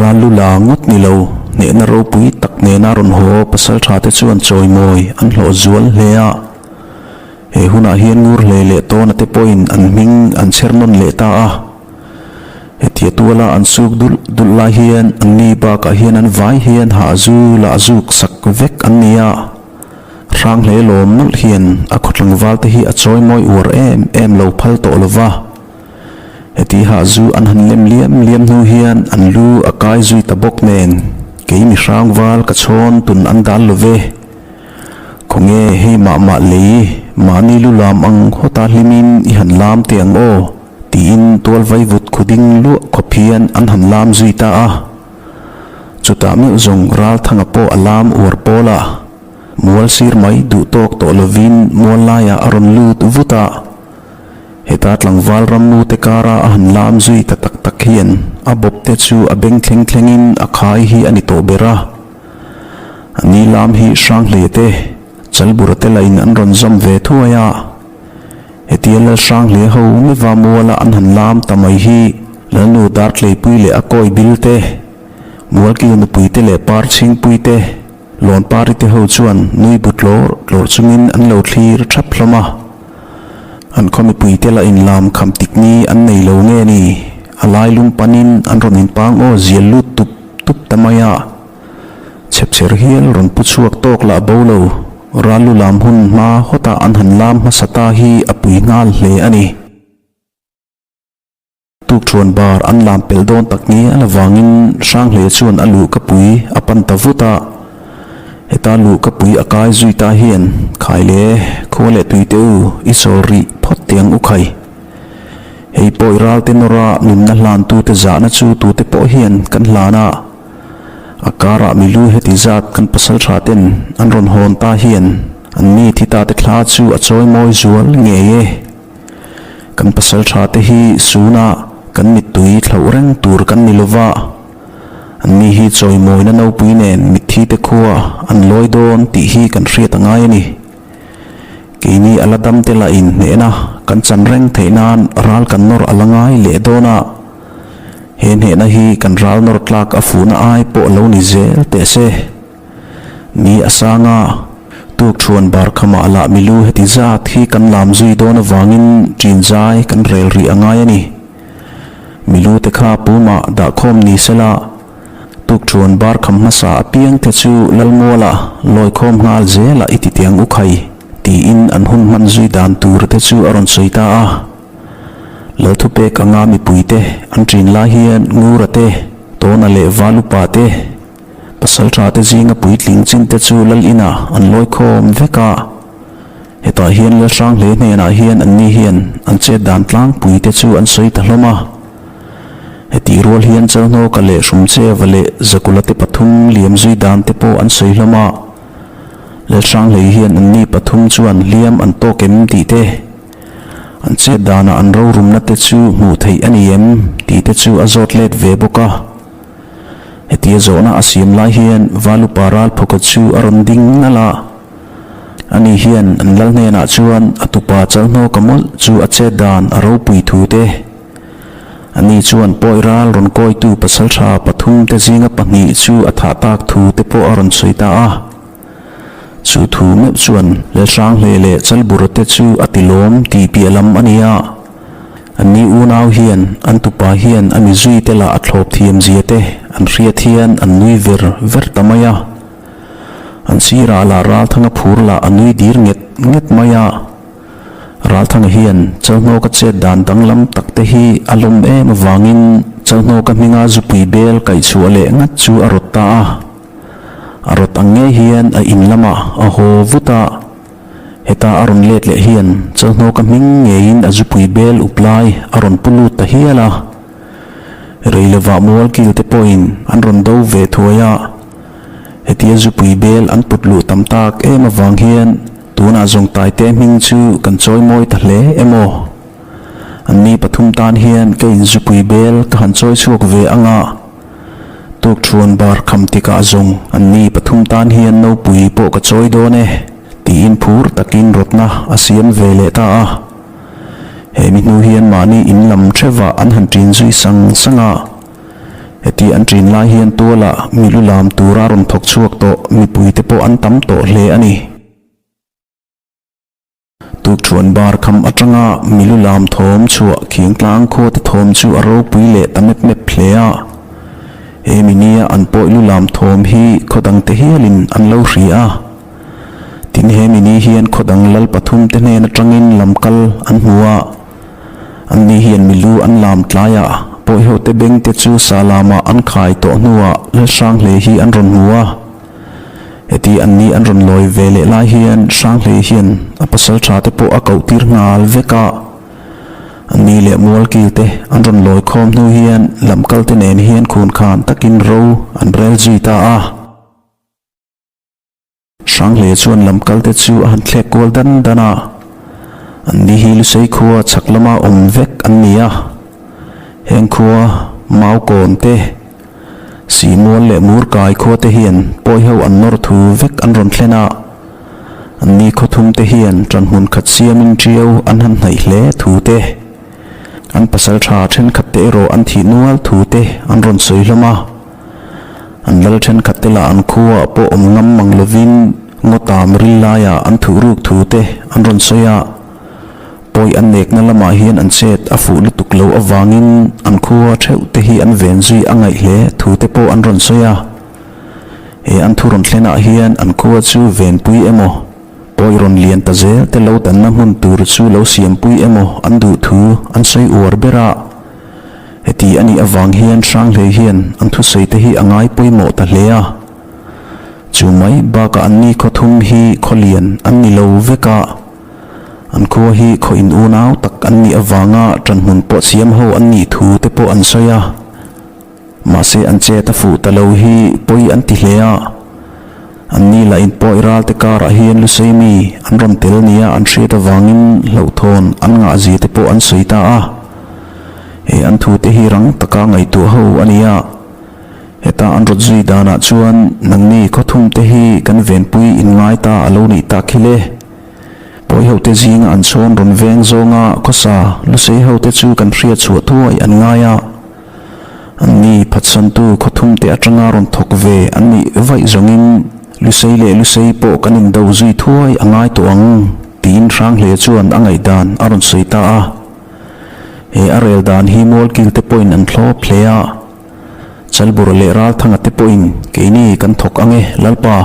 Ral lu la ngawt ni lo, hnehna ropui tak nena rawn haw pasaltha te chuan chawimawi an hlawh zual hle a. He hunah hian ngur hle leh tawna te pawhin an hming an chher nawn leh ta a. Hetia tuala an suk dulh dulh lai hian anni bakah hian an vai hian hahzu lah zuk sak vek an ni a. Hrang hle lawm nawlh hian a khaw tlangval te hi a chawimawi uar em em lo phal tawh lo va. Heti hahzu an han lem liam liam hnu hian an lu a kai zui ta bawk nen kei mi hrangval ka chhawn tun an dal lo ve. Khawnge hei mah mah lei mahni lu lam ang hawta hlimin i han lam teh ang aw tiin tual vaivut khu ding luah khawp hian an han lam zui ta a. Chutah meuh zawng Ralthanga pawh a lam uar pawl a, mual sir mai duh tawk tawh lovin mual laiah a rawn lut vut a. Heta tlangval rammute kara a han lam zui ta tak tak hian a bawp te chu a beng thleng thlengin a khai hi a ni tawh ber a. A ni lam hi Hranghlei te, Chalbura te lahin an rawn zawm ve thuai a. Hetia Lal Hranghlei ho miva muala an han lam ta mai hi Lalnu Dartleipui leh a kawi bil te, Mualkil nupui te leh Par Chhingpui te, Lawnpari te ho chuan nui bu tlawr tlawr chungin an lo thlir thap hlawm a. An khaw mipui te lah inlam kham tik ni an nei lo nge ni, a lai lung panin an rawn inpang aw zial lut tup tup ta mai a. Chhepchher hial rawn pu chhuak tawk lah bo lo, ral lu lam hun hma hawtah an han lam hmasa ta hi a pui nghal hle a ni. Tukṭhuan bar an lam pelh dawn tak ngial avangin Hranghlei chuan a luh ka pui a pan ta vut a. Heta luh ka pui a kai zui ta hian, Khai le, khua leh tui teh u, i chawl rih phawt teh ang u khai. Hei pawh i ralte nawra nunna hlantute zahna chu tute pawh hian kan hlan a. A karah milu heti zat kan pasal tha ten an rawn hawn ta hian an mi thi ta te thla chu a chawi mawi zual ngei e. Kan pasal tha te hi suna kan mittui thlauh reng tur kan ni lova, an mi hi chawimawina nopui nen mitthi te khua an lawi dawn tih hi kan hriat a ngai a ni. Keini a la dam te lah in hnehna kan chan reng theih nan ral kan nawr a la ngai leh dawn a. He hnehna hi kan ral nawr tlak a fuhna ai pawh lo ni zel teh se. Ni a sang a, tuk thuan bar khamah lah milu heti zat hi kan lam zui dawn avangin ṭin zai kan rel rih a ngai a ni. Milu te kha pumah dahkhawm ni sela, tuk thuan bar kham hmasa apiang te chu Lalmuala lawikhawm nghal zelah i ti tiang u khai, tiin an hun hman zui dan tur te chu a rawn sawi ta a. Lalthupek anga mipuite an ṭin lai hian Ngura te, Tawna leh Valupa te, Pasalṭha te zinga puitling chin te chu Lal inah an lawi khawm vek a. Hetah hian Lalhranghlei hnenah hian anni hian an chet dan tlangpui te chu an sawi ta hlawm a. Hetih rual hian Chalhnawka leh Hrumcheva leh Zakula te pathum liam zui dan te pawh an sawi hlawm a. Lalhranghlei hian anni pathum chuan hliam an tawk em tih te, An chet danah an rorumna te chu hmuh theih a ni em tih te chu a zawt let ve bawk a. Hetia zawhna a siam lai hian Valupa Ralphawka chu a rawn ding nalh a. Ani hian an lal hnenah chuan a tupa Chalhnawka mawlh chu a chet dan a ropui thu te. Ani chuan pawi ral rawn kawitu pasaltha pathum te zinga pahnih chu a thah tak thu te pawh a rawn sawi ta a. Chu thu meuh chuan Lalhranghlei leh Chalbura te chu a ti lawm tih piah lam a ni a. Anni unau hian an tupa hian a mizui te lah a thlawp thiam zia te an hriat hian an nui ver ver ta mai a. An sirah lah Ralthanga phur lah a nui dir nget nget mai a. Ralthanga hian Chalhnawka chet dan danglam tak te hi a lawm em avangin Chalhnawka hminga zupui bel kaihchhuah leh ngat chu a rawt ta a. A rawt ang ngei hian a in lamah a haw vut a, heta a rawn let leh hian Chalhnawka hming ngeiin a zupui bel up lai a rawn pu lut ta hial a. Rei lovah mualkil te pawhin an rawn do ve thuai a, hetia zupui bel an put luh tam tak em avang hian tunah zawng Taite hming chu kan chawi mawi ta hle emaw? Anni pathum tan hian ka inzupui bel ka han chawi chhuak ve ang a. Tukṭhuan bar kham tikah zawng anni pathum tan hian nopui pawh ka chawi dawn e, tiin phur takin rawtna a siam ve leh ta a. He mi hnu hian mahni in lam ṭhevah an han ṭin zui sang sang a. Heti an ṭin lai hian tualah milu lam tura rawn thawk chhuak tawh mipuite pawh an tam tawh hle a ni. Tukṭhuan bar kham aṭanga milu lam thawm chhuah Khiangtlang khuate thawm chu a ropui leh ta mep mep hle a. Hemi nia an pawih lu lam thawm hi khaw dangte hialin an lo hria a. Tin hemi ni hian khaw dang lal pathumte hnen aṭangin lam kal an hmu a. Anni hian milu an lam tlai a, pawihhote bengte chu sa lamah an khai tawh hnuah Lalhranghlei hi an rawn hmu a. Heti anni an rawn lawi ve leh lai hian Hranghlei hian a pasal tha te pawh a koh tir nghal vek a. Anni leh Mualkil te an rawn lawi khawm hnu hian lamkal te nen hian khunkhan takin ro an rel zui ta a. Hranghlei chuan lamkal te chu a han thlek kual dan dan a. Anni hi Lusei khua chhak lama awm vek an ni a. Heng khua Maukawn te, Simual leh Murkai khua te hian pawiho an nawr thu vek an rawn thlen a, anni khawthum te hian ṭanhmun khat siamin ṭiau an han hnaih hle thu te, an pasal ṭha ṭhenkhat te erawh an thih nual thu te an rawn sawi hlawm a. An lal ṭhenkhat te lah an khuaah pawh awm ngam mang lovin ngawtam ril laiah an thuhruk thu te an rawn sawi a. Pawi an nekna lamah hian an chet a fuh lutuk lo avangin an khua theuh te hi an ven zui a ngaih hle thu te pawh an rawn sawi a. He an thu rawn thlenah hian an khua chu venpui emaw, pawi rawn lian ta zel te lo danna hmun tur chu lo siampui emaw an duh thu an sawi uar ber a. Heti a nih avang hian Hranghlei hian an thusawi te hi a ngai pawimawh ta hle a. Chu mai bakah anni khawthum hi khawlian an ni lo vek a. An khua hi khaw in unau tak an nih avanga ṭanhmun pawh siam ho an nih thu te pawh an sawi a. Mahse an chet a fuh ta lo hi pawi an ti hle a. Anni lah in pawi ral te karah hian Lusei mi an rawn tel nia an hriat avangin hlauhthawn an ngahzia te pawh an sawi ta a. He an thu te hi rang taka ngaihtuah ho a ni a. Heta an rawt zui danah chuan nangni khawthum te hi kan venpui in ngai ta a lo nih tak hi le. Pawi hote zinga an chhawn rawn veng zawnga khawsa Lusei hote chu kan hriat chhuah thuai an ngai a. Anni phatsantu khawthumte atanga rawn thawk ve an nih vaih zawngin Lusei leh Lusei pawh kan indo zui thuai a ngai tawh ang tiin Hranghlei chuan a ngaihdan a rawn sawi ta a. He a rel dan hi Mualkilte pawhin an thlawp hle a. Chalbura leh Ralthanga te pawhin keini kan thawk ang e Lalpa.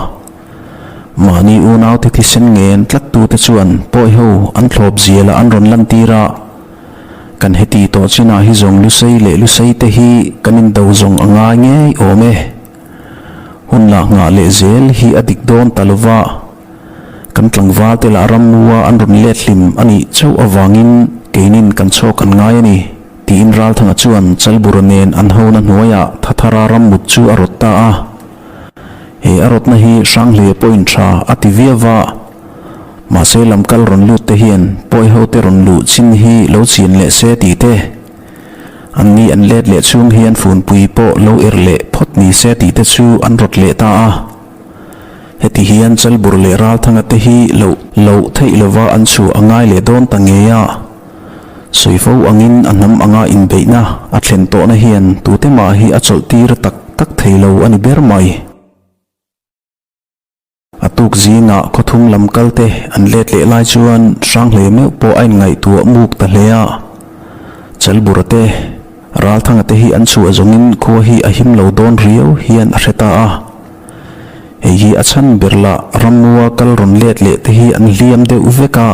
Mahni unaute thisen ngen tlattute chuan pawiho an thlawp zialah an rawn lantir a, kan heti tawh chinah hi zawng Lusei leh Lusei te hi kan indo zawng a ngai ngei awm e. Hun lah nghah leh zel hi a dik dawn ta lova, kan tlangvalte lah rammua an rawn let hlim a nih chauh avangin keinin kan chhawk an ngai a ni, tiin Ralthanga chuan Chalbura nen an hona hnuaiah Thathara rammut chu a rawt ta a. He a rawtna hi Hranghlei pawhin tha a ti viau va, mahse lamkal rawn lut te hian pawi ho te rawn luh chin hi lo chian leh se tih te, anni an let leh chhung hian funpui pawh lo er leh phawt ni se tih te chu an rawt leh ta a. Heti hian Chalbur leh Ralthanga te hi loh loh theih lova an chhuah a ngai leh dawn ta ngei a. Sawi fo angin a hnam anga inbeihna a thlen tawhna hian tute mah hi a chawlh tir tak tak thei lo a ni ber mai. A tuk zingah khawthum lam kal te an let leh lai chuan Hranghlei meuh pawh a inngaihtuah muk ta hle a. Chalbura te, Ralthanga te hi an chhuah zawngin khua hi a him lo dawn riau hian a hre ta a. Hei hi a chhan ber lah rammua kal rawn let leh te hi an hliam deuh vek a.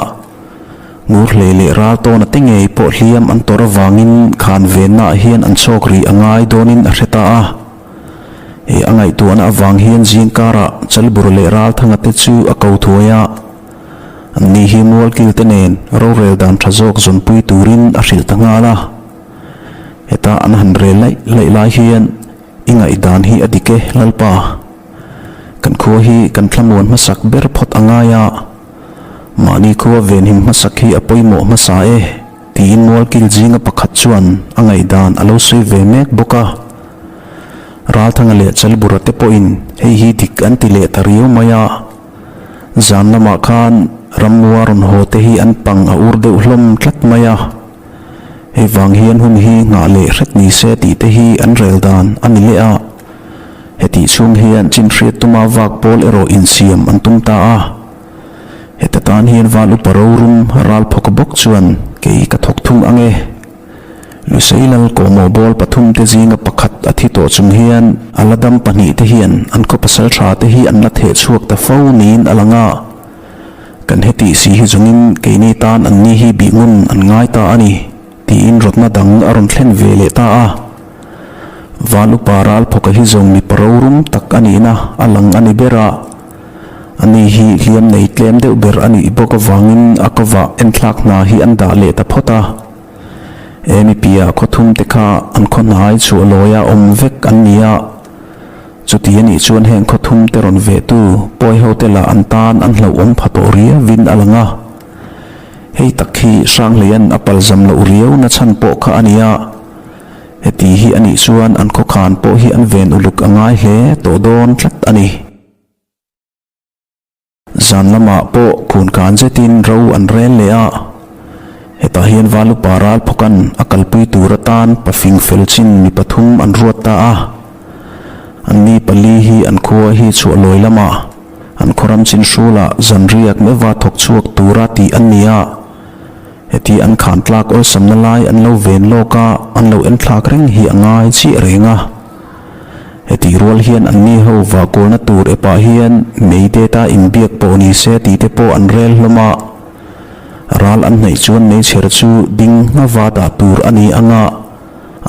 Ngurhlei leh Raltawna te ngei pawh hliam an tawrh avangin khan vennaah hian an chhawk rih a ngai dawnin a hre ta a. He a ngaihtuahna avang hian zingkarah Chalbur leh Ralthanga te chu a ko thuai a. Anni hi Mualkil te nen rorel dan tha zawk zawnpui turin a hrilh ta nghal a. Heta an han rel laih laih lai hian i ngaihdan hi a dik e Lalpa. Kan khua hi kan thlamuan hmasak ber phawt a ngai a. Mahni khua venhim hmasak hi a pawimawh hmasa e, tiin Mualkil zinga pakhat chuan a ngaihdan a lo sawi ve mek bawk a. Ralthanga leh Chalbura te pawhin hei hi dik an ti leh ta riau mai a. Zan lamah khan Rammua rawn haw te hi an pang a ur deuh hlawm tlat mai a. Hei vang hian hun hi nghah leh hret ni se tih te hi an rel dan a ni leh a. Hetih chhung hian chin hriat tuma vak pawl erawh insiam an tum ta a. Heta tan hian val upa rorum ral phawk bawk chuan kei ka thawk thung ang e. Lusei lal kawhmawh bawl pathumte zinga pakhat a thi tawh chung hian a la dam pahnihte hian an khaw pasal thate hi an la theh chhuak ta fo niin a lang a. Kan hetih si hi zawngin keini tan anni hi bih ngun an ngai ta a ni, tiin rawtna dang a rawn thlen ve leh ta a. Van upa Ralphawka hi zawng mipa rorum tak a nihna a lang a ni ber a. Ani hi hliam nei tlem deuh ber a nih bawk avangin a kovah enthlak hna hi an dah leh ta phawt a. He mipia khaw thum te kha an khaw hnai chhuah lawia awm vek an ni a. Chuti a nih chuan heng khaw thum te rawn vehtu pawi ho te lah an tan an hlauhawm pha tawh riauin a lang a. Hei tak hi Hranghleia'n a palzam loh riau na chhan pawh kha a ni a. Heti hi a nih chuan an khawkhan pawh hi an ven uluk a ngai hle tawh dawn tlat a ni. Zan lamah pawh khun kan zetin ro an rel leh a, hetah hian Valupa Ralphawka'n a kalpui tur atan pafing fel chin mi pathum an ruat ta a. Anni pali hi an khua hi chhuah lawi lamah an khawram chin hrulah zan riak meuha thawk chhuak tura tih an ni a. Heti an khan tlak awlsamna lai an lo ven lawk a, an lo enthlak reng hi a ngai chiah reng a. Hetih rual hian anni ho vahkualna tur epah hian mei data inbiak pawh ni se tih te pawh an rel hlawm a. Ral an hnaih chuan meichher chu ding nghava dah tur a ni ang a,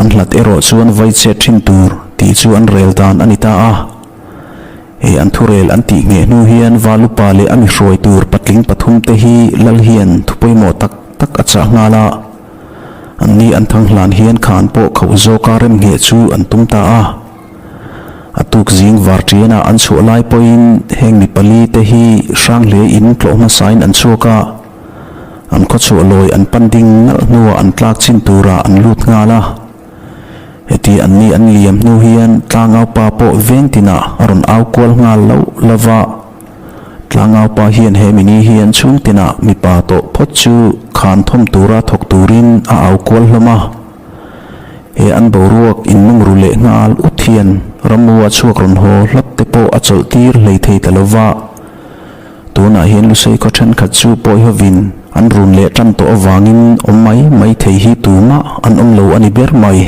an hlat erawh chuan vai chet thin tur tih chu an rel dan a ni ta a. Hei an thurel an tih ngheh hnu hian Valupa leh a mi hruai tur patling pathum te hi lal hian thu pawimawh tak tak a chah nghal a. Anni an thang hlan hian khan pawh khauh zawka rem ngheh chu an tum ta a. A tuk zing var ṭianah an chhuah lai pawhin heng mi pali te hi hrang hle in tlawh hmasain an chhuak a. An khaw chhuah lawi an pan ding nalh hnuah an tlak chin turah an lut nghal a. Heti anni an liam hnu hian tlangaupa pawh veng tinah a rawn au kual nghal loh lo va. Tlangaupa hian he mini hian chhung tinah mipa tawh phawt chu khan thawm tura thawk turin a au kual hlawm a. He an boruak innung ru leh nghal ut hian ramua chhuak rawn haw hlap te pawh a chawlh tir hlei thei ta lo va. Tunah hian Lusei khaw thenkhat chu pawi hovin an run leh tan tawh avangin awm mai mai thei hi tumah an awm lo a ni ber mai.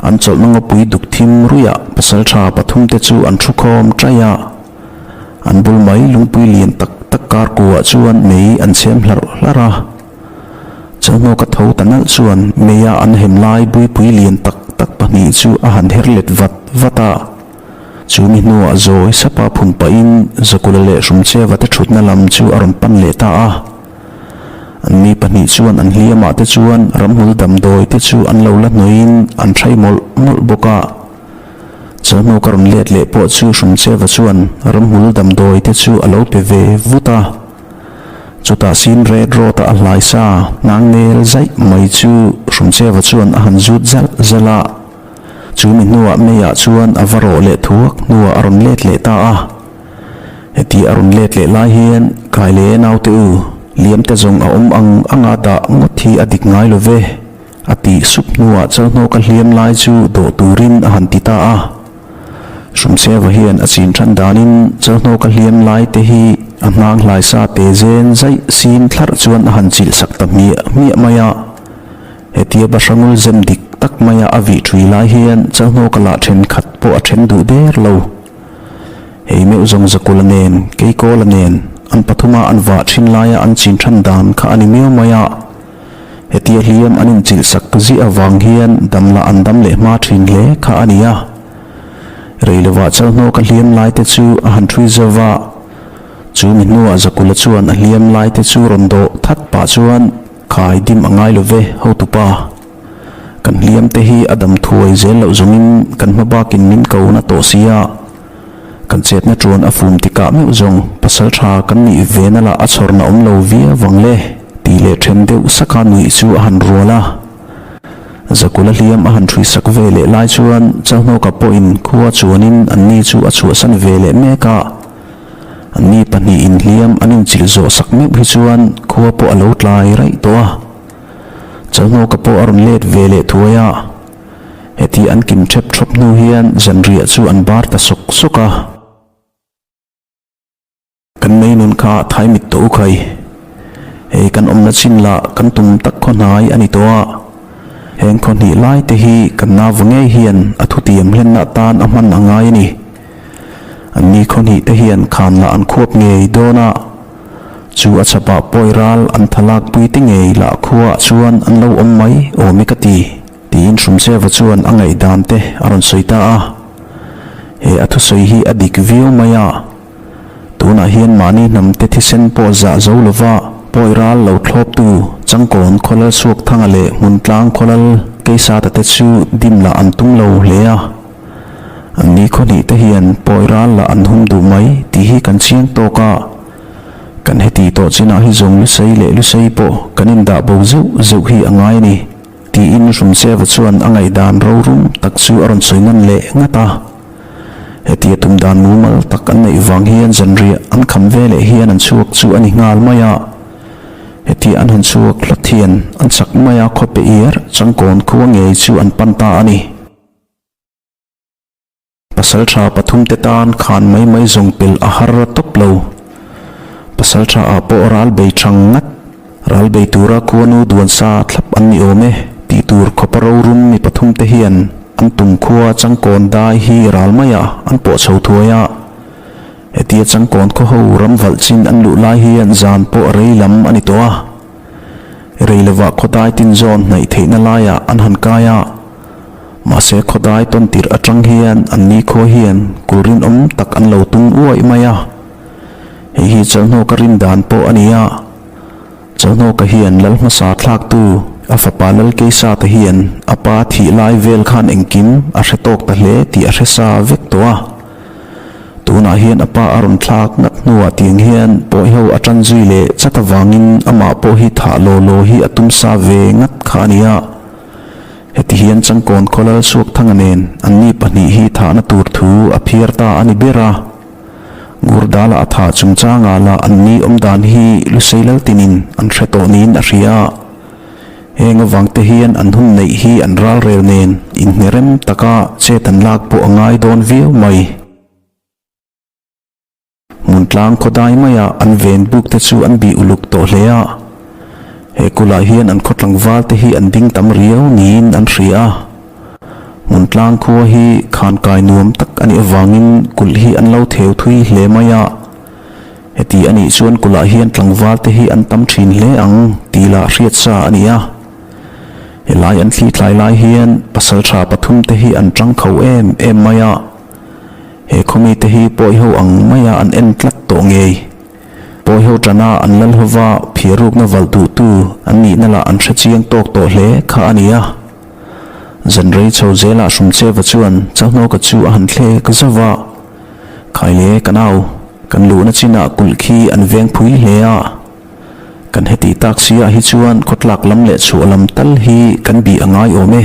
An chawlhna ngawpui duk thim ruiah pasaltha pathumte chu an thu khawm ṭaih a. An bul mai lungpui lian tak tak kar kuah chuan mei an chhem hlarh hlarh a. Chawhnawka tho ta nalh chuan meia an hem lai buipui lian tak tak pahnih chu a han her let vat vat a. Chu mi hnuah zawi sapa phun pahin Zakula leh Hrumcheva te ṭhutna lam chu a rawn pan leh ta a. Anni pahnih chuan an hliamah te chuan ramhmul damdawi te chu an lo la hnuaiin an hrai mawlh mawlh bawk a. Chawhnu ka rawn let leh pawh chu Hrumcheva chuan ramhmul damdawi te chu a lo pe ve vut a. Chutah sin red road-a a hlai sa hnang nel zaih mai chu Hrumcheva chuan a han zut zalh zalh a. Chu mi hnuah meiah chuan a va rawh leh thuak hnuah a rawn let leh ta a. Heti a rawn let leh lai hian kai leh naute u, liamte zawng a awm ang anga dah ngawt hi a dik ngai lo ve, a tih sup hnuah chawlhnawka hliam lai chu dawh turin a han ti ta a. Hrumcheva hian a chin than danin chawlhnawka hliam lai te hi a hnang hlai sa te zen zaih sin thlarh chuan a han chilh sak ta hmiah hmiah mai a. Hetia Bahrangul zem dik tak maia a vih thui lai hian chawlhnawka lah thenkhat pawh a then duh der lo. Hei meuh zawng Zakula nen, Keikawla nen, an pathuma an vah thin laia an chin than dan kha a ni miau mai a. Hetia hliam an inchilh sak ziah avang hian dam lah an dam leh hma thin hle kha a ni a. Rei lovah Chalhnawka hliam lai te chu a han ṭhui zo va. Chu mi hnuah Zakula chuan a hliam lai te chu rawn dawh that pah chuan khai dim a ngai lo ve, hotupa. Kan hliam te hi a dam thuai zel loh zawngin kan hma bakin min ko na tawh si a, kan chetna ṭuan a fum tikah meuh zawng pasal ṭha kan nih ve na lah a chhawrna awm lo viau vang le tih leh ṭhen deuh saka nuih chu a han rual a. Zakula hliam a han ṭhui sak ve leh lai chuan Chalhnawka pawhin khua chuanin anni chu a chhuahsan ve leh mek a, anni pahnihin hliam an inchilh zawh sak meuh hi chuan khua pawh a lo tlai raih tawh a. Chalhnawka pawh a rawn let ve leh thuai a, heti an kim ṭhep ṭhawp hnu hian zanriah chu an bar ta sawk sawk a. Kan nei nun kha thai mit tawh u khai. Hei kan awmna chin lah kan tum tak khaw hnai a ni tawh a. Heng khaw hnih lai te hi kan nau ngei hian a thutiam hlenna atan a hman a ngai a ni. An ni khaw hnih te hian khan lah an khuap ngei dawn a. Chu a chhapah pawi ral an thalak pui te ngei lah khuaah chuan an lo awm mai awm i ka ti, tiin Hrumseva chuan a ngaihdan te a rawn sawi ta a. He a thusawi hi a dik viau mai a. Tunah hian mahni hnamte thisen pawh zah zo lova pawi ral lo thlawptu Changkawn Khawlal Suakthanga leh Hmuntlang Khawlal Keisata te chu dim lah an tum lo hle a. An ni khawhnih te hian pawi ral lah an hum duh mai tih hi kan chiang tawk a. Kan heti tawh chinah hi zawng Lusei leh Lusei pawh kan indah bo zeuh zeuh hi a ngai a ni, tiin Hrumcheva chuan a ngaihdan rorum tak chu a rawn sawi nawn leh ngat a. Hetia tum dan mumal tak an neih vang hian zanriah an kham ve leh hian an chhuak chu a ni nghal mai a. Hetia an han chhuak hlawt hian an chak mai a khawpe iar changkawn khua ngei chu an pan ta a ni. Pasaltha pathumte tan khan mai mai zawng pel a har tawp lo. Pasaltha ah pawh ral bei thang ngat. Ral bei tura khuanu duan sa thlap an ni awm e tih tur khawpa rorum mi pathumte hian an tum khua changkawn dai hi ral maiah an pawh chho thuai a. Hetia changkawn khaw ho ram valh chin an luh lai hian zan pawh a rei lam a ni tawh a. Rei lovah khaw dai tin zawn hnaih theihna laiah an han kai a. Mahse khaw dai tawn tirh atang hian an ni khua hian kul rinawm tak an lo tum uaih mai a. Hei hi Chalhnawka rin dan pawh a ni a. Chalhnawka hian lal hmasa thlaktu a fapa Lal Keisata hian a pa thih lai vel khan engkim a hre tawk ta hle tih a hre sa vek tawh a. Tunah hian a pa a rawn thlak ngat hnuah tiang hian pawiho a tan zui leh chat avangin amah pawh hi thah law law hi a tum sa ve ngat kha a ni a. Heti hian Changkawn Khawlal Suakthanga nen anni pahnih hi thahna tur thu a phiar ta a ni ber a. Ngurdala a thah chungchangah lah anni awm dan hi Lusei Laltinin an hre tawh niin a hria a. Heng avangte hian an hun neih hi an ralrel nen inhnerem taka chet an lak pawh a ngai dawn viau mai. Hmuntlang khawdai maia an ven buk te chu an bih uluk tawh hle a. He kulah hian an khaw tlangval te hi an ding tam riau niin an hria a. Hmuntlang khua hi khankai nuam tak a nih avangin kulh hi an lo theu thui hle mai a. Heti a nih chuan kulhah hian tlangval te hi an tam thin hle ang tih lah hriat sa a ni a. Helai an thli tlai lai hian pasaltha pathum te hi an tang kho em em mai a. He khawmi te hi pawiho ang maia an en tlat tawh ngei. Pawiho tana an lal hova phiarukna valh duhtu an nihna lah an hre chiang tawk tawh hle kha a ni a. Zan rei chho zelah Hrumcheva chuan Chalhnawka chu a han thlek zauh a, Khai le ka nau, kan luhna chinah kulh khi an veng phui hle a, kan heti tak si ah hi chuan khawtlak lam leh chhuah lam tal hi kan bih a ngai awm e.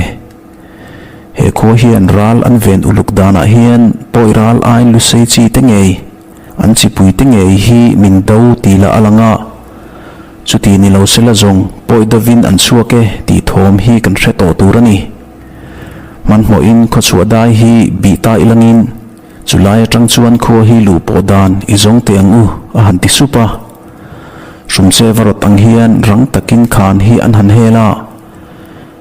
He khua hian ral an ven uluk danah hian pawi ral ain lusei chi te ngei, an chipui te ngei hi min do ti lah a lang a. Chuti ni lo sela zawng pawi dovin an chhuak e tih thawm hi kan hre tawh tur a ni. Hmanhmawhin khawchhuah dai hi bih ta ilangin chulai atang chuan khua hi luh pawh dan i zawng teh ang u a han ti sup a. Hrumche va rawt ang hian rang takin khan hi an han hel a.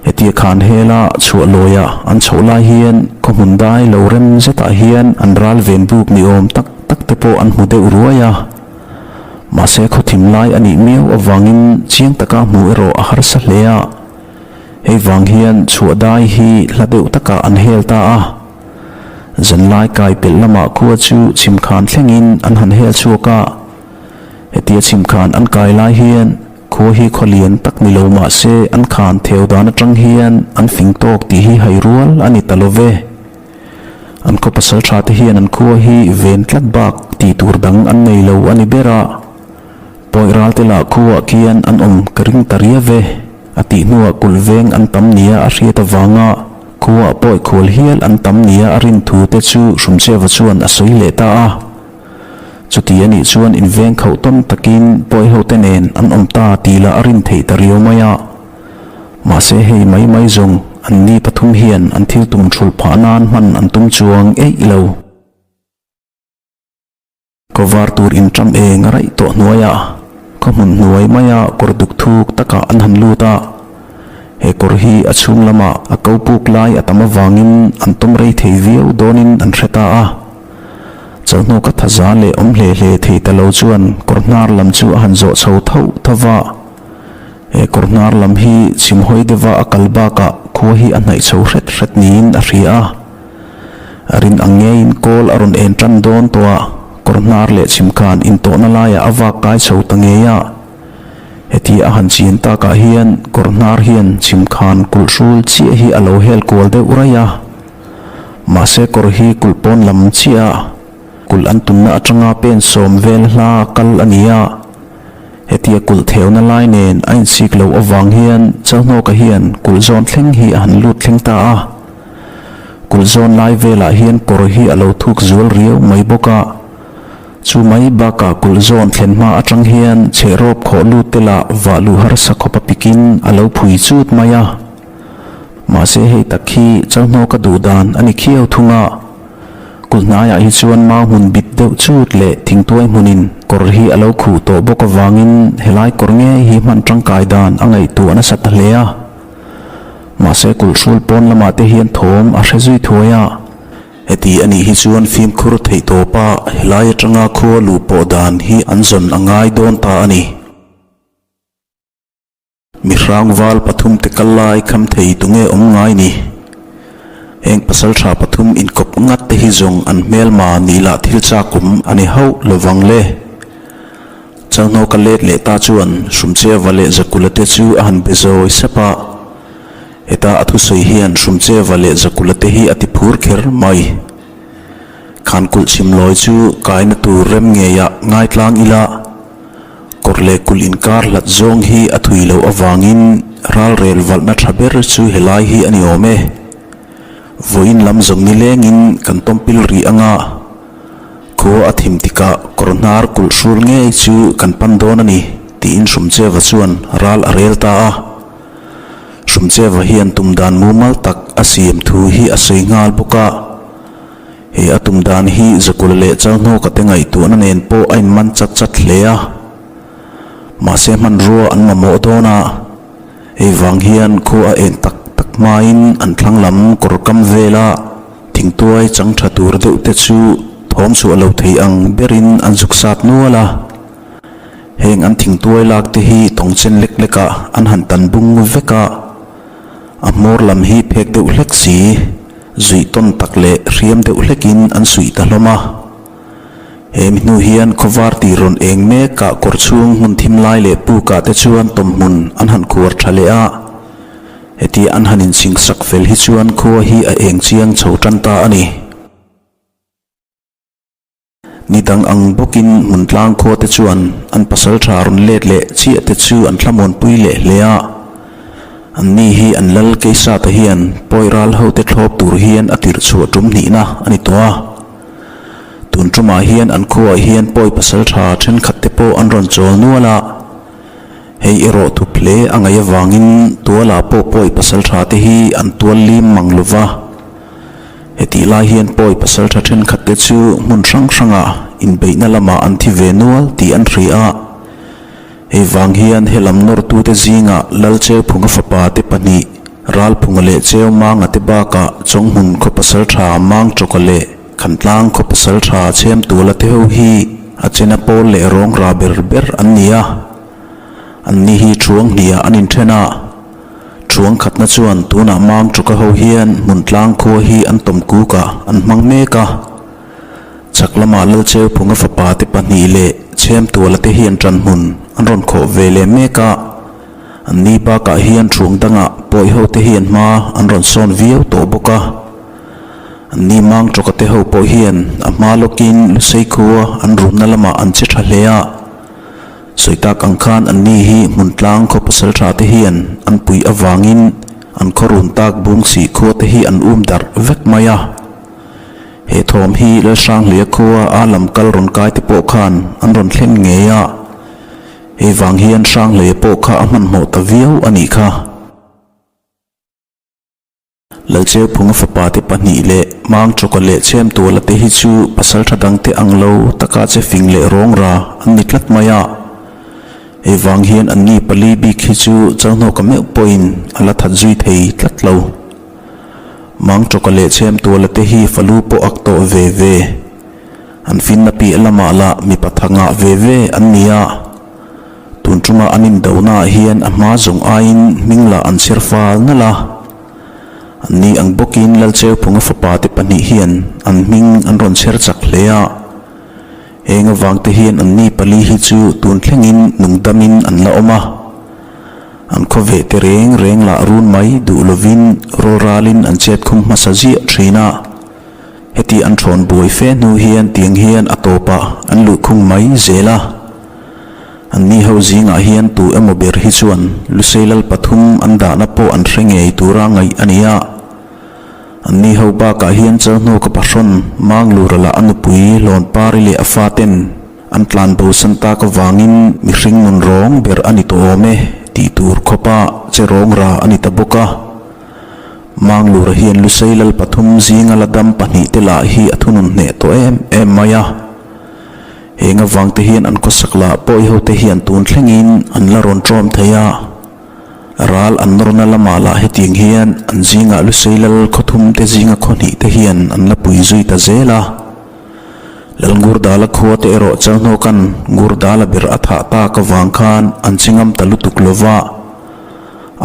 Hetia khan hela chhuah lawia an chhoh lai hian khaw hmun dai lo rem zetah hian an ral ven buk ni awm tak tak te pawh an hmu deuh ruai a. Mahse khaw thim lai a nih miau avangin chiang taka hmuh erawh a harsa hle a, hei vang hian chhuah dai hi hla deuh takah an hel ta a. Zanlai kai pelh lamah khua chu chhimkhan thlengin an han hel chhuak a, hetia chhimkhan an kai lai hian khua hi khaw lian tak ni lo mahse an khan theu dan atang hian an fing tawk tih hi hai rual a ni ta lo ve. An khaw pasal tha te hian an khua hi ven tlat bak tih tur dang an nei lo a ni ber a, Pawi ral te lah khuaah khian an awm ka ring ta ria ve a tih hnuah kulh veng an tam nia a hriat avanga khuaah pawi khual hial an tam nia a rin thu te chu Hrumcheva chuan a sawi leh ta a. Chuti a nih chuan inveng khauh tawn takin pawi ho te nen an awm ta tih lah a rin theih ta riau mai a. Mahse hei mai mai zawng anni pathum hian an thil tum thulh phah nan hman an tum chuang eih lo. Kawvar tur inṭam eng a raih tawh hnuaiah khaw hmun hnuai maia kawr duk thuk takah an han lut a. He kawr hi a chhung lamah a ko puk lai a tam avangin an tawm rei thei viau dawnin an hre ta a. Chawhnawka thaza leh awm hle hle thei ta lo chuan kawr hnar lam chu a han zawh chho thauh tho va. He kawr hnar lam hi chhimhawi deuha a kal bakah khua hi a hnaih chho hret hret niin a hria a. A rin ang ngeiin kawl a rawn en tan dawn tawh a, kawr hnar leh chhim khan intawhna laiah a vak kai chho ta ngei a. Heti a han chin takah hian kawr hnar hian chhim khan kulh hrul chiah hi a lo hel kual deuh raih a. Mahse kawr hi kulh pawn lam chiah a, kulh an tumna atanga pen sawm vel hla kal a ni a. Hetia kulh theuna lai nen a insik loh avang hian Chalhnawka hian kulh zawn thleng hi a han lut thleng ta a. Kulh zawn lai velah hian kawr hi a lo thuk zual riau mai bawk a. Chu mai bakah kulh zawn thlen hma atang hian chhehrawp khawh lut te lah vah luh harsa khawp a pikin a lo phui chut mai a. Mahse hei tak hi Chalhnawka duh dan a ni khiau thung a. Kulh hnaiah hi chuan mau hmun bit deuh chut leh thingtuai hmunin kawr hi a lo khuh tawh bawk avangin helai kawr ngei hi hman tangkai dan a ngaihtuah nasa ta hle a. Mahse kulh hrul pawn lamah te hian thawm a hre zui thuai a. Heti a nih hi chuan fimkhur theih tawpa helai atanga khua luh pawh dan hi an zawn a ngai dawn ta a ni. Mihrang val pathum te kal lai kham thei tunge awm ngai ni? Heng pasaltha pathum inkawp ngat te hi zawng an hmelma nih lah thil chak awm a ni hauh lovang le. Chalhnawka let leh ta chuan Hrumcheva leh Zakula te chu a han be zawi sep a. Heta a thusawi hian Hrumcheva leh Zakula te hi a ti phur kher mai. Khankulh chhimlawi chu kaina tur rem ngeiah ngaitlang ila. Kawr leh kulh inkar hlat zawng hi a thui loh avangin ralrel valhna tha ber chu helai hi a ni awm e. Vawiin lam zawng ni lengin kan tawmpil rih anga khua a thim tikah kawr hnar kulh hrul ngei chu kan pan dawn a ni tiin Hrumcheva chuan ral a rel ta a. Hrumcheva hian tum dan mumal tak a siam thu hi a sawi nghal bawk a. He a tum dan hi Zakula leh Chalhnawka te ngaihtuahna nen pawh a inman chat chat hle a. Mahse hmanrua an mamawh dawn a, hei vang hian khua a en tak tak hmain an thlang lam kawr kam vela thingtuai chang tha tur deuh te chu thawm chhuah lo thei ang berin an zuk sat nual a. Heng an thingtuai lak te hi tawngchen lek lekah an han tan bung vek a, a hmawr lam hi phek deuh hlek si. Zuih tawn tak leh hriam deuh hlekin an suih ta hlawm a. He mi hnu hian khawvar tih rawn eng mekah kawr chhung hmun thim lai leh pukah te chuan tawmhmun an han khuar tha leh a. Hetia an han inchingsak fel hi chuan khua hi a eng chiang chho tan ta a ni. Ni dang ang bawkin hmun tlang khua te chuan an pasal tha rawn let leh chiah te chu an thlamuanpui leh hle a. An ni hi an lal Keisata hian pawi ral ho te thlawp tur hian a tirh chhuah tum hnihna a ni tawh a. Tun tumah hian an khuaah hian pawi pasal tha thenkhat te pawh an rawn chawl nual a. Hei erawh thup hle a ngaih avangin tualah pawh pawi pasal tha te hi an tual lim mang lova. Hetih lai hian pawi pasal tha thenkhat te chu hmun hrang hrangah inbeihna lamah an thi ve nual tih an hria a. Hei vang hian helam nawrtute zingah Lalcheuphunga fapa te pahnih, Ralphunga leh Cheumanga te bakah Chawnghmun khaw pasal tha Mangchawka leh Khantlang khaw pasal tha Chhemtuala te ho hi a chena pawl leh rawngra ber ber an ni a. Anni hi thuang hniah an inthen a. Thuang khatna chuan tunah Mang Tuka ho hian hmun tlang khua hi an tawm kuk a, an hmang mek a. Chhak lamah Lalcheuphunga fapa te pahnih leh Chhemtuala te hian ṭan hmun an rawn khawh ve leh mek a. An ni bakah hian thuang dangah pawi ho te hian hma an rawn sawn viau tawh bawk a. An ni Mang Tuka te ho pawh hian a hma lawkin Lusei khua an runna lamah an che ṭha hle a. Sawi tak ang khan anni hi hmun tlang khaw pasal tha te hian an puih avangin an khaw run tak bung sih khua te hi an um darh vek mai a. He thawm hi Lalhranghleia khua a lam kal rawn kai te pawh khan an rawn thlen ngei a. Hei vang hian Hranghleia pawh kha a hmanhmawh ta viau a nih kha. Lalcheuphunga fapa te pahnih leh Mangchawka leh Chemtuala te hi chu pasaltha dangte ang lo taka che fing leh rawngra an ni tlat mai a. Hei vang hian anni pali bik hi chu Chalhnawka meuh pawhin a la that zui thei tlat lo. Mangchawka leh Chemtuala te hi falu pawh ak tawh ve ve. An finna piah lamah lah mipa tha ngah ve ve an ni a. Tun ṭuma an indonaah hian a hma zawng aiin hming lah an chher fal nalh a. Anni ang bawkin Lalcheuphunga fapa te pahnih hian an hming an rawn chher chak hle a. Heng avangte hian anni pali hi chu tun thlengin nungdamin an la awm a. An khawveh te reng reng lah run mai duh lovin rawlralin an chetkhum hmasa ziah ṭhin a. Heti an thawn buai fe hnu hian tiang hian a tawpah an luhkhung mai zel a. Anni ho zingah hian tu emaw ber hi chuan Lusei lal pathum an dahna pawh an hre ngei tura ngaih a ni a. Anni ho bakah hian Chalhnawka pahrawn Manglura lah a nupui Hlawnpari leh a faten an tlan bosan tak avangin mihring nun rawng ber a ni tawh awm e tih tur khawpa che rawngra a ni ta bawk a. Manglura hian Lusei lal pathum zinga la dam pahnihte lah hi a thunun hneh tawh em em mai a. Heng avangte hian an khawsak lah pawihote hian tun thlengin an la rawn ṭawm thei a. Ral an nawrna lamah lah hetiang hian an zingah Lusei lal khawthumte zinga khaw hnihte hian an la pui zui ta zel a. Lal Ngurdala khuate erawh Chalhnawka'n Ngurdala ber a thah tak avang khan an chi ngam ta lutuk lo va.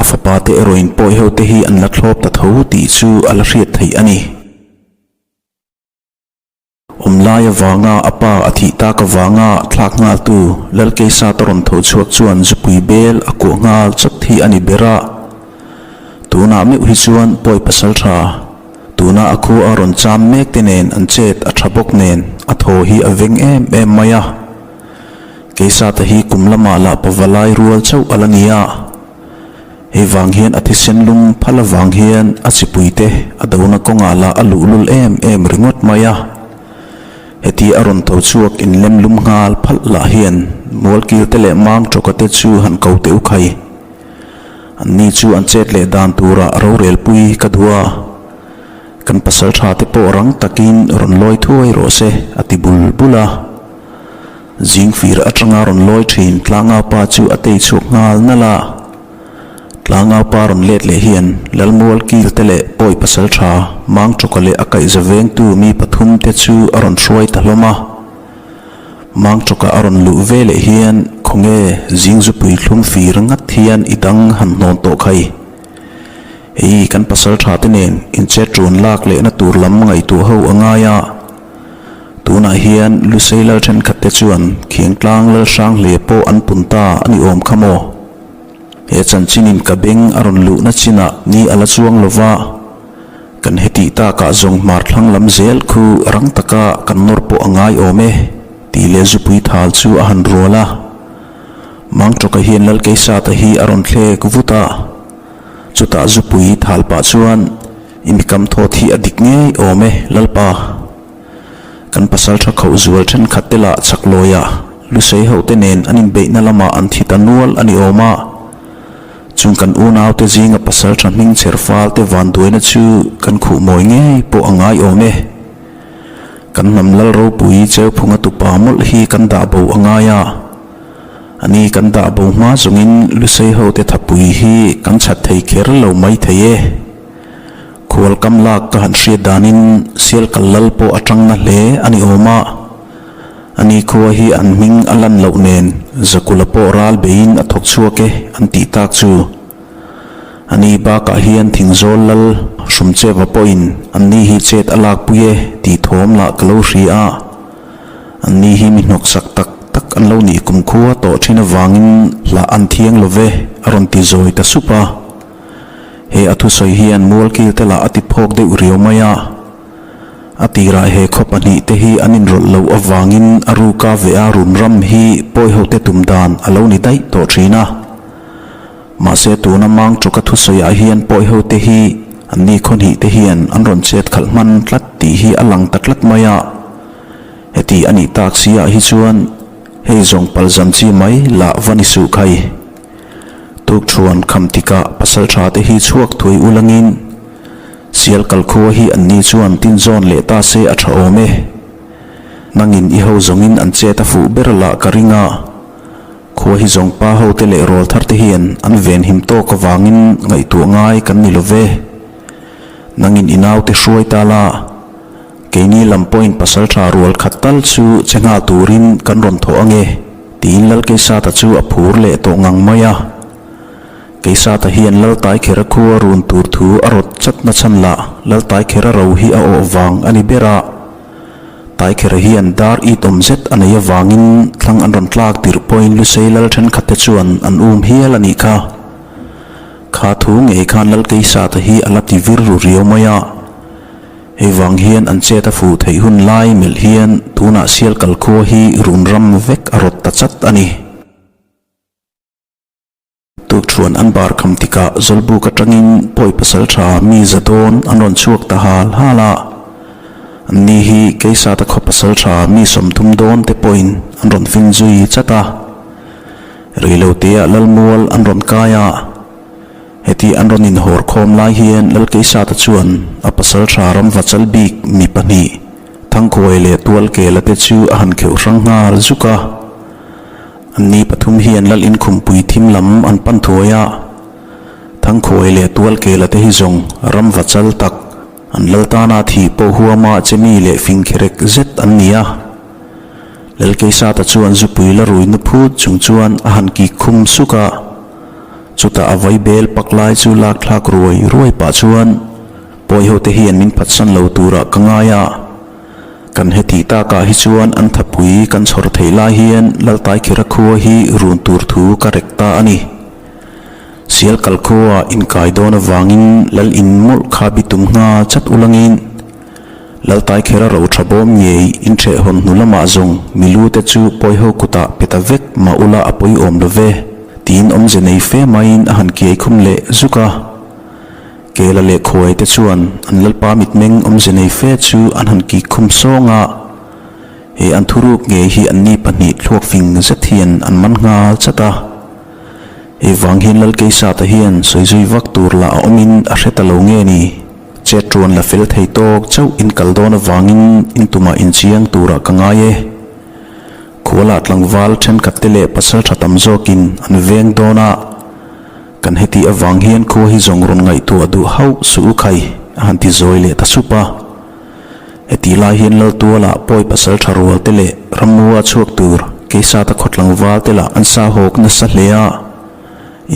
A fapate erawhin pawihote hi an la thlawp ta tho tih chu a la hriat theih a ni. Awm lai avanga a pa a thih tak avanga thlak nghaltu Lalkeisata rawn tho chhuak chuan zupui bel a kuah nghal chawt hi a ni ber a. Tunah meuh hi chuan pawi pasal tha, tuna a khua a rawn cham mek te nen an chet a tha bawk nen a thaw hi a veng em em mai a. Keisata hi kum lamah lah pavalai rual chauh a la ni a. Hei vang hian a thisen lum phal avang hian a chipuite a dona kawngah lah a luhlul em em ringawt mai a. Heti a rawn tho chhuak inlem lum nghal phalh lah hian Mualkilte leh Mangtawka te chu han ko teh u khai. Anni chu an chet leh dan turah rorelpui ka duh a. Kan pasal tha te pawh rang takin rawn lawi thuai rawh se a ti bul bul a. Zingfir atanga rawn lawi thin Tlangaupa chu a tei chhuak nghal nalh a. Tlangaupa rawn let leh hian Lalmual kil te leh Pawi pasal tha Mangtawka leh a kaihza vengtu mi pathum te chu a rawn hruai ta hlawm a. Mangtawka a rawn luh ve leh hian khawnge Zingzupui thlum fir ngat hian i dang han hnawn tawh khai. Hei kan pasal tha te nen inchet run lak lehna tur lam ngaihtuah ho a ngai a. Tunah hian Lusei lal thenkhat te chuan Khiangtlang lal hrang hle pawh an pun ta a ni awm kha maw? He chanchinin ka beng a rawn luhna chinah ni a la chuang lo va, kan hetih takah zawng hmar thlang lam zel khu rang taka kan nawr pawh a ngai awm e tih leh zupui thal chu a han rual a. Mangtawka hian Lalkeisata hi a rawn thlek vut a, chutah zupui thal pah chuan, I mi kam thawt hi a dik ngei awm e, Lalpa. Kan pasal tha khauh zual thenkhat te lah chak lawia Lusei ho te nen an inbeihna lamah an thi ta nual a ni awm a. Chung kan unau te zinga pasal tha hming chher fal te vanduaina chu kan khuh mawi ngei pawh a ngai awm e. Kan hnam lal ropui Cheuphunga tupa mawlh hi kan dah bo a ngai a. A ni kan dah bo hma zawngin Lusei ho te thapui hi kan chhat thei kher lo mai thei e. Khual kam lak ka han hriat danin sial kal lal pawh a tang na hle a ni awm a. A ni khua hi an hming a lan loh nen Zakula pawh ral beiin a thawk chhuak e an tih tak chu. A ni bakah hian Thingzawl lal Hrumcheva pawhin an ni hi chet a lakpui e tih thawm lah ka lo hria a. An ni hi mi hnawksak tak tak an lo nih kumkhua tawh thin avangin hlah an thiang lo ve a rawn ti zawi ta sup a. He a thusawi hian mualkil te lah a ti phawk deuh riau mai a. A tirah he khaw pahnih te hi an inrawlh loh avangin a ruka ve a run ram hi pawihote tum dan a lo ni daih tawh thin a. Mahse tuna Mangtawka thusawiah hian pawihote hi anni khaw hnih te hian an rawn chet khalh hman tlat tih hi a lang ta tlat mai a. Heti a nih tak si ah hi chuan hei zawng palzam chi mai lah va ni suh khai. Tukṭhuan kham tikah pasal ṭha te hi chhuak thui ulangin. Sial kal khua hi an ni chuan tin zawn leh ta se a tha awm e. Nangin i ho zawngin an chet a fuh ber lah ka ring a. Khua hi zawng pa ho te leh rawl thar te hian an venhim tawk avangin ngaihtuah ngai kan ni lo ve. Nangin i naute hruai ta la, keini lam pawhin pasal tha rual khat tal chu che nghal turin kan rawn thawh ange, tiin Lalkeisata chu a phur leh tawh ngang mai a. Keisata hian Laltaikhera khua run tur thu a rawt chat na chhan lah Laltaikhera ro hi a awh vang a ni ber a. Taikhera hian dar it awm zet a nei avangin thlang an rawn tlak tirh pawhin Lusei lal thenkhat te chuan an um hial a nih kha. Kha thu ngei khan Lalkeisata hi a la ti vir ru riau mai a. Hei vang hian an chet a fuh theih hun lai melh hian tunah sial kalkhua hi run ram vek a rawt ta chat a ni. Tukṭhuan an bar kham tikah Zawlbuk aṭangin pawi pasal ṭha mi za dawn an rawn chhuak ta hal hal a. Anni hi Keisata khaw pasal ṭha mi 30 dawn te pawhin an rawn fin zui chat a. Reiloteah Lalmual an rawn kai a. Heti an rawn inhawr khawm lai hian Lal Keisata chuan a pasal ṭha ramva chal bik mi pahnih Thangkhuai leh Tualkela te chu a han kheuh hrang nghal zuk a. Anni pathum hian Lal Inkhumpui thim lam an pan thuai a, Thangkhuai leh Tualkela te hi zawng ram va chal tak, an lal tana thih pawh huama chemi leh fingkherek zet an ni a. Lalkeisata chuan zupui la rui nu phut chung chuan a han kik khum suk a, chutah a vai bel pak lai chu lak thlak ruai ruai pah chuan Pawihote hian min phatsan lo turah ka ngai a. Kan heti takah hi chuan an thapui kan chhawr theih lai hian Laltaikhira khua hi run tur thu ka rek ta a ni. Sial kal khuaah inkai dawn avangin Lal in mawlh kha bi tum nghal chat ulangin Laltaikhira ro tha bawm ngei intheh hawn hnu lamah zawng milu te chu pawiho kutah pe ta vek mah ula a pawiawm lo ve tiin awmze nei fe maiin a han kiai khum leh zuk a. Kela leh khuai te chuan an lalpa mitmeng awmze nei fe chu an han kik khum sawng a, he an thuruk ngei hi anni pahnih thluak fing zet hian an man nghal chat a. Hei vang hian Lalkeisata hian sawi zui vak tur lah a awmin a hre ta lo nge ni? Chet ruan la fel thei tawk chauh in kal dawn avangin in tumah inchiang turah ka ngai e. Khualah tlangval thenkhat te leh pasal tha tam zawkin an veng dawn a. Kan heti avang hian khua hi zawng rawn ngaihtuah duh hauh suh u khai, a han ti zawi leh ta sup a. Heti lai hian Laltuala pawi pasal tha rual te leh Rammu a chhuak tur Keisata khawtlangval te lah an sa hawk nasa hle a.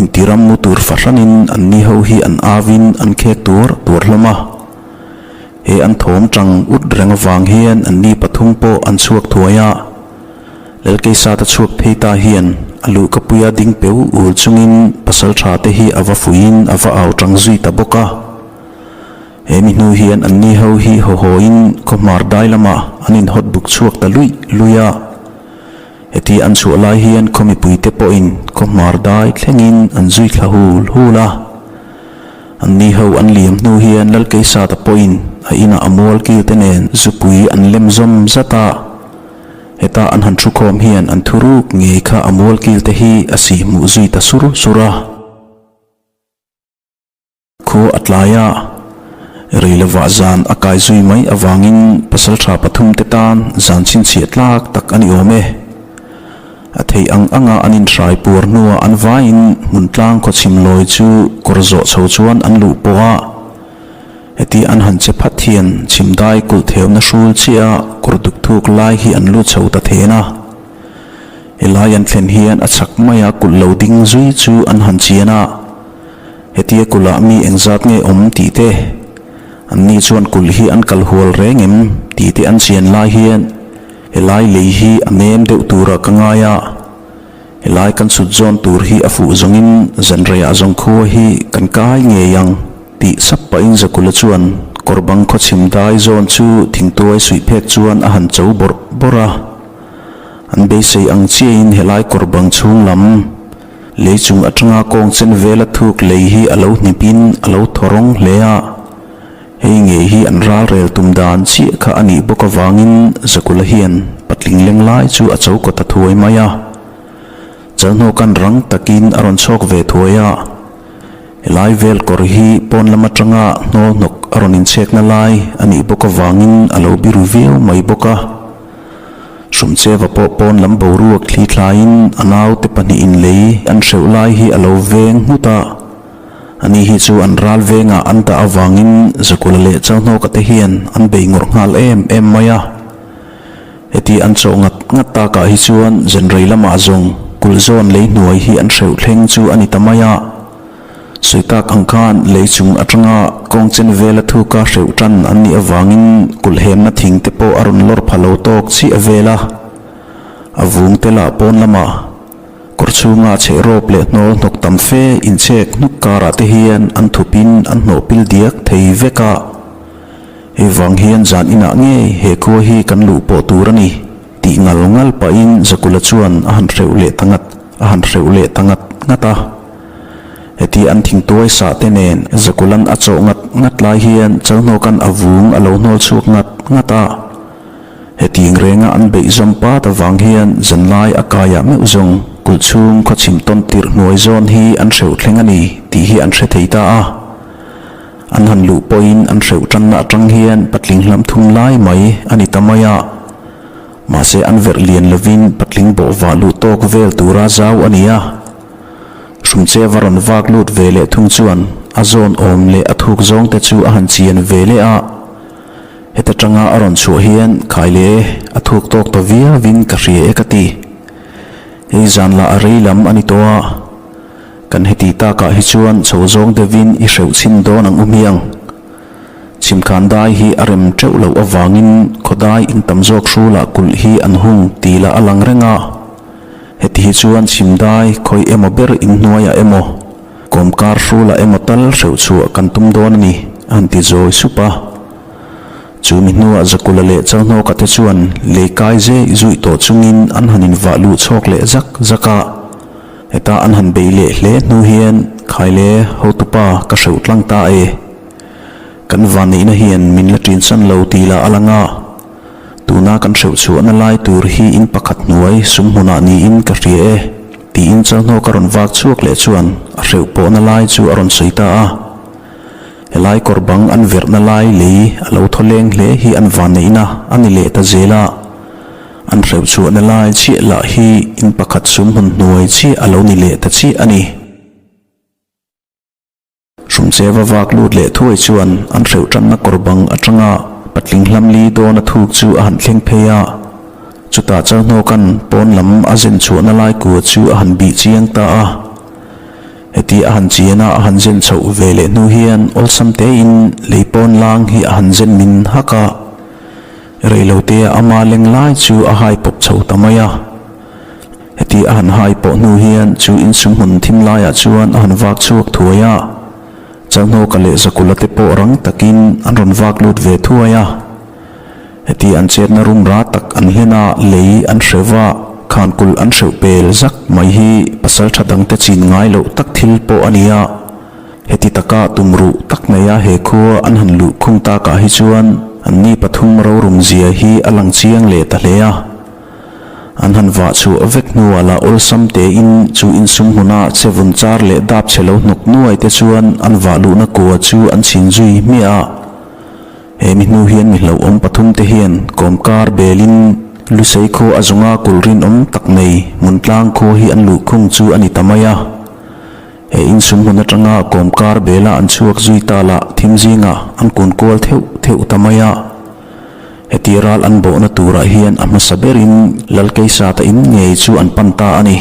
Inti rammu tur fahranin an ni ho hi an avin an khek tuar tuar hlawm a. He an thawm tang ut reng avang hian an ni pathum pawh an chhuak thuai a. Lalkeisata chhuak phei ta hian a luhkapuia ding peu ul chungin pasal tha te hi a va fuiin a va au tang zui ta bawk a. He mi hnu hian an ni ho hi haw hawiin khawhmar dai lamah an inhawt buk chhuak ta luih luih a. Heti an chhuah lai hian khaw mipuite pawhin khawhmar dai thlengin an zui thla hul hul a. An ni ho an liam hnu hian Lalkeisata pawhin a inah a mual kil te nen zupui an lem zawm zat a. Heta an han thukhawm hian an thuruk ngei kha a mual kil te hi a sih hmuh zui ta sur sur a. Khua a tlai a, rei lovah zan a kai zui mai avangin pasaltha pathum te tan zan chhinchhiah tlak tak a ni awm e. A theih ang anga an inhrai puar hnuah an vaiin hmun tlang khawchhim lawi chu kawr zawh chho chuan an luh pawh a. Heti an han che phat hian chhimdai kulh theuna hrul chiah a kawr duk thuk lai hi an lut chho ta then a. Helai an thlen hian a chhak maia kulh lo ding zui chu an han chian a. Hetia kulhah mi engzat nge awm tih te, anni chuan kulh hi an kal hual reng em tih te an chian lai hian helai lei hi a nem deuh turah ka ngai a. Helai kan sut zawn tur hi a fuh zawngin zanreiah zawng khua hi kan kai ngei ang tih sap pahin Zakula chuan kawr bang khawchhim dai zawn chu thingtuai suih phek chuan a han cho bawrh bawrh a. An beisei ang chiahin helai kawr bang chhung lam lei chung atanga kawng chen vela thuk lei hi a lo hnipin a lo thaw rawng hle a. Hei ngei hi an ralrel tum dan chiah kha a nih bawk avangin Zakula hian patling leng lai chu a cho kawt a thuai mai a. Chalhnawkan rang takin a rawn chhawk ve thuai a. Helai vel kawr hi pawn lam atanga hnawl hnawk a rawn inchhekna lai a nih bawk avangin a lo biru viau mai bawk a. Hrumcheva pawh pawn lam boruak thli thlaiin a naute pahnihin lei an hreuh lai hi a lo veng nghut a. Ani hi chu an ral vengah an dah avangin Zakula leh Chauhnawka te hian an bei ngawrh nghal em em mai a. Heti an chawh ngat ngat takah hi chuan Zenrei lamah zawng kulh zawn lei hnuai hi an hreuh thleng chu a ni ta mai a. Sawi tak ang khan lei chung atanga kawng chen vela thuka hreuh tan an nih avangin kulh hemna thing te pawh a rawn lawr pha lo tawk chiah vel a. A vung te lah pawn lamah kawr chhunga chheh rawp leh hnawl hnawk tam fe inchhek hnuk karah te hian an thupin an hnawh pil diak thei vek a. Hei vang hian zan inah ngei he khua hi kan luh pawh tur a ni, tih ngal ngal pahin Zakula chuan a han hreuh leh ta ngat, a han hreuh leh ta ngat ngat a. Heti an thingtuai sah te nen Zakulan a chawh ngat ngat lai hian Chalhnawkan a vung a lo hnawl chhuak ngat ngat a. Hetiang renga an beih zawm pat avang hian zanlai a kaiah meuh zawng kulh chhung khawchhim tawn tirh hnuai zawn hi an hreuh thleng a ni tih hi an hre thei ta a. An han luh pawhin an hreuh tanna atang hian patling hlam thum lai mai a ni ta mai a. Mahse an verh lian lovin patling bawh vah luh tawk vel tura zau a ni a. Hrumcheva rawn vak lut ve leh thung chuan a zawn awm leh a thuk zawng te chu a han chian ve leh a. Heta tanga a rawn chhuah hian khai le a thuk tawk ta viauin ka hria e ka ti. Hei zan lah a rei lam a ni tawh a. Kan heti takah hi chuan chho zawng deuhin i hreuh chhin dawn ang u hmiang. Chhimkhan dai hi a rem teuh loh avangin khawdai in tam zawk hrulah kulh hi an hung tih lah a lang reng a. Heti hi chuan chhim dai khawi emaw ber in hnuaiah emaw, kawmkar hrulah emaw tal hreuh chhuah kan tum dawn a ni, a han ti zawi sup a. Chu mi hnuah Zakula leh Chalhnawka te chuan lei kai zeh zuih tawh chungin an han invah luh chhawk leh zak zak a. Heta an han bei leh hle hnu hian Khaile hotupa ka hreuh tlang ta e. Kan vanneihna hian min la ṭinsan lo tih lah a lang a. Tuna kan hreuh chhuahna lai tur hi in pakhat hnuai sum hmunah niin ka hria e, tiin Chalhnawk a rawn vak chhuak leh chuan a hreuh pawhna lai chu a rawn sawi ta a. Helai kawr bang an verhna lai lei a lo thaw leng hle hi an vanneihna a ni leh ta zel a. An hreuh chhuahna lai chiah lah hi in pakhat sum hmun hnuai chiah a lo ni leh ta chiah a ni. Hrumcheva vak lut leh thuai chuan an hreuh tanna kawr bang atanga patling hlam li dawn a thuk chu a han thleng phei a. Chutah Chalhnawka'n pawn lam a zen chhuahna lai kua chu a han bih chiang ta a. Heti a han chian a, a han zen chhoh ve leh hnu hian awlsam tein lei pawn lang hi a han zen min hak a. Reilotea ama leng lai chu a hai pawp chho ta mai a. Heti a han hai pawh hnu hian chu insum hmun thim laiah chuan a han vak chhuak thuai a. Chalhnawka leh Zakula te pawh rang takin an rawn vak lut ve thuai a. Heti an chetna rum ra tak an hlen a, lei an hreuh va, khankulh an hreuh pel zak mai hi pasaltha dangte chin ngai loh tak thil pawh a ni a. Heti taka tumruh tak neia he khua an han luh khung takah hi chuan anni pathum rorum zia hi a lang chiang leh ta hle a. An han vah chhuah vek hnuah lah awlsam tein chu insum hmuna che vun char leh dap chhe lo hnawk nuai te chuan an vah luhna kua chu an chhin zui hmiah a. He mi hnu hian mi hlauhawm pathum te hian kawmkar belin Lusei khua a zawnga kulh rinawm tak nei Hmuntlang khua hi an luh khung chu a ni ta mai a. He insum hmun atanga kawmkar bela an chhuak zui ta lah thim zingah an kun kual theuh theuh ta mai a. Heti ral an bawhna turah hian a hmasa berin Lalkeisata in ngei chu an pan ta a ni.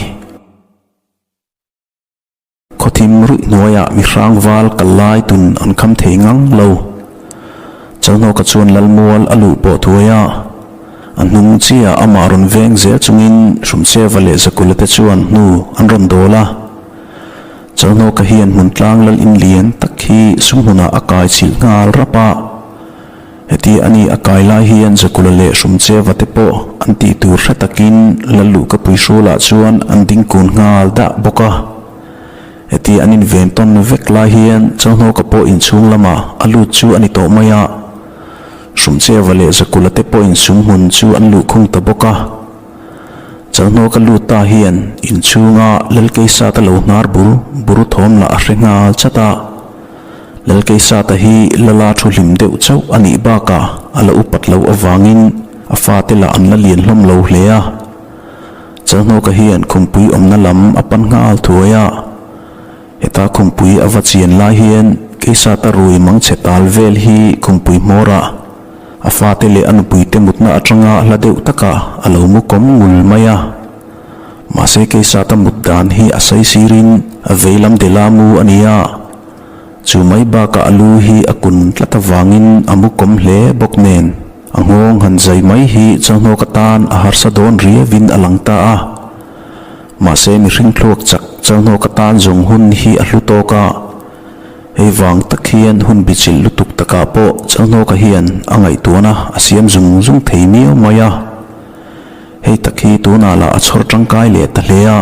Khawthim ruih hnuaiah mihrang val kal lai tun an kham thei ngang lo. Chalhnawka chuan Lalmual a luh pawh thuai a. A hnung chiah amah rawn veng zel chungin Hrumcheva leh Zakula te chuan hnu an rawn dawl a. Chalhnawka hian hmun tlang lal in lian tak hi sumhmunah a kai chhilh nghal rap a. Heti a ni a kai lai hian Zakula leh Hrumcheva te pawh an tih tur hre takin lal luhkapui hrulah chuan an ding kun nghal dah bawk a. Heti an inven tawn vek lai hian Chalhnawka pawh inchhung lamah a lut chu a ni tawh mai a. Hrumcheva leh Zakula te pawhin sum hmun chu an luh khung ta bawk a. Chalhnawka lut ta hian inchhunga Lalkeisata lo hnar bur bur thawm lah a hre nghal chat a. Lalkeisata hi Lala thu hlim deuh chauh a nih bakah a la upat loh avangin a fate lah an la lian hlawm lo hle a. Chalhnawka hian khumpui awmna lam a pan nghal thuai a. Heta khumpui a va chian lai hian Keisata rui mangchhe tal vel hi khumpui hmawrah a fate leh a nupuite mutna atanga hla deuh takah a lo mu kawm ngul mai a. Mahse Keisata mut dan hi a sawi sirin a vei lam dela mu a ni a. Chu mai bakah a lu hi a kun tlat avangin a mu kawm hle bawk nen a nghawng han zai mai hi chawhnawk atan a harsa dawn riauin a lang ta a. Mahse mihring thluak chak chawhnawk atan zawng hun hi a hlu tawk a. Hei vang tak hian hun bichilh lutuk takah pawh Chalhnawka hian a ngaihtuahna a siam zung zung thei miau mai a. Hei tak hi tunah lah a chhawr tangkai leh ta hle a.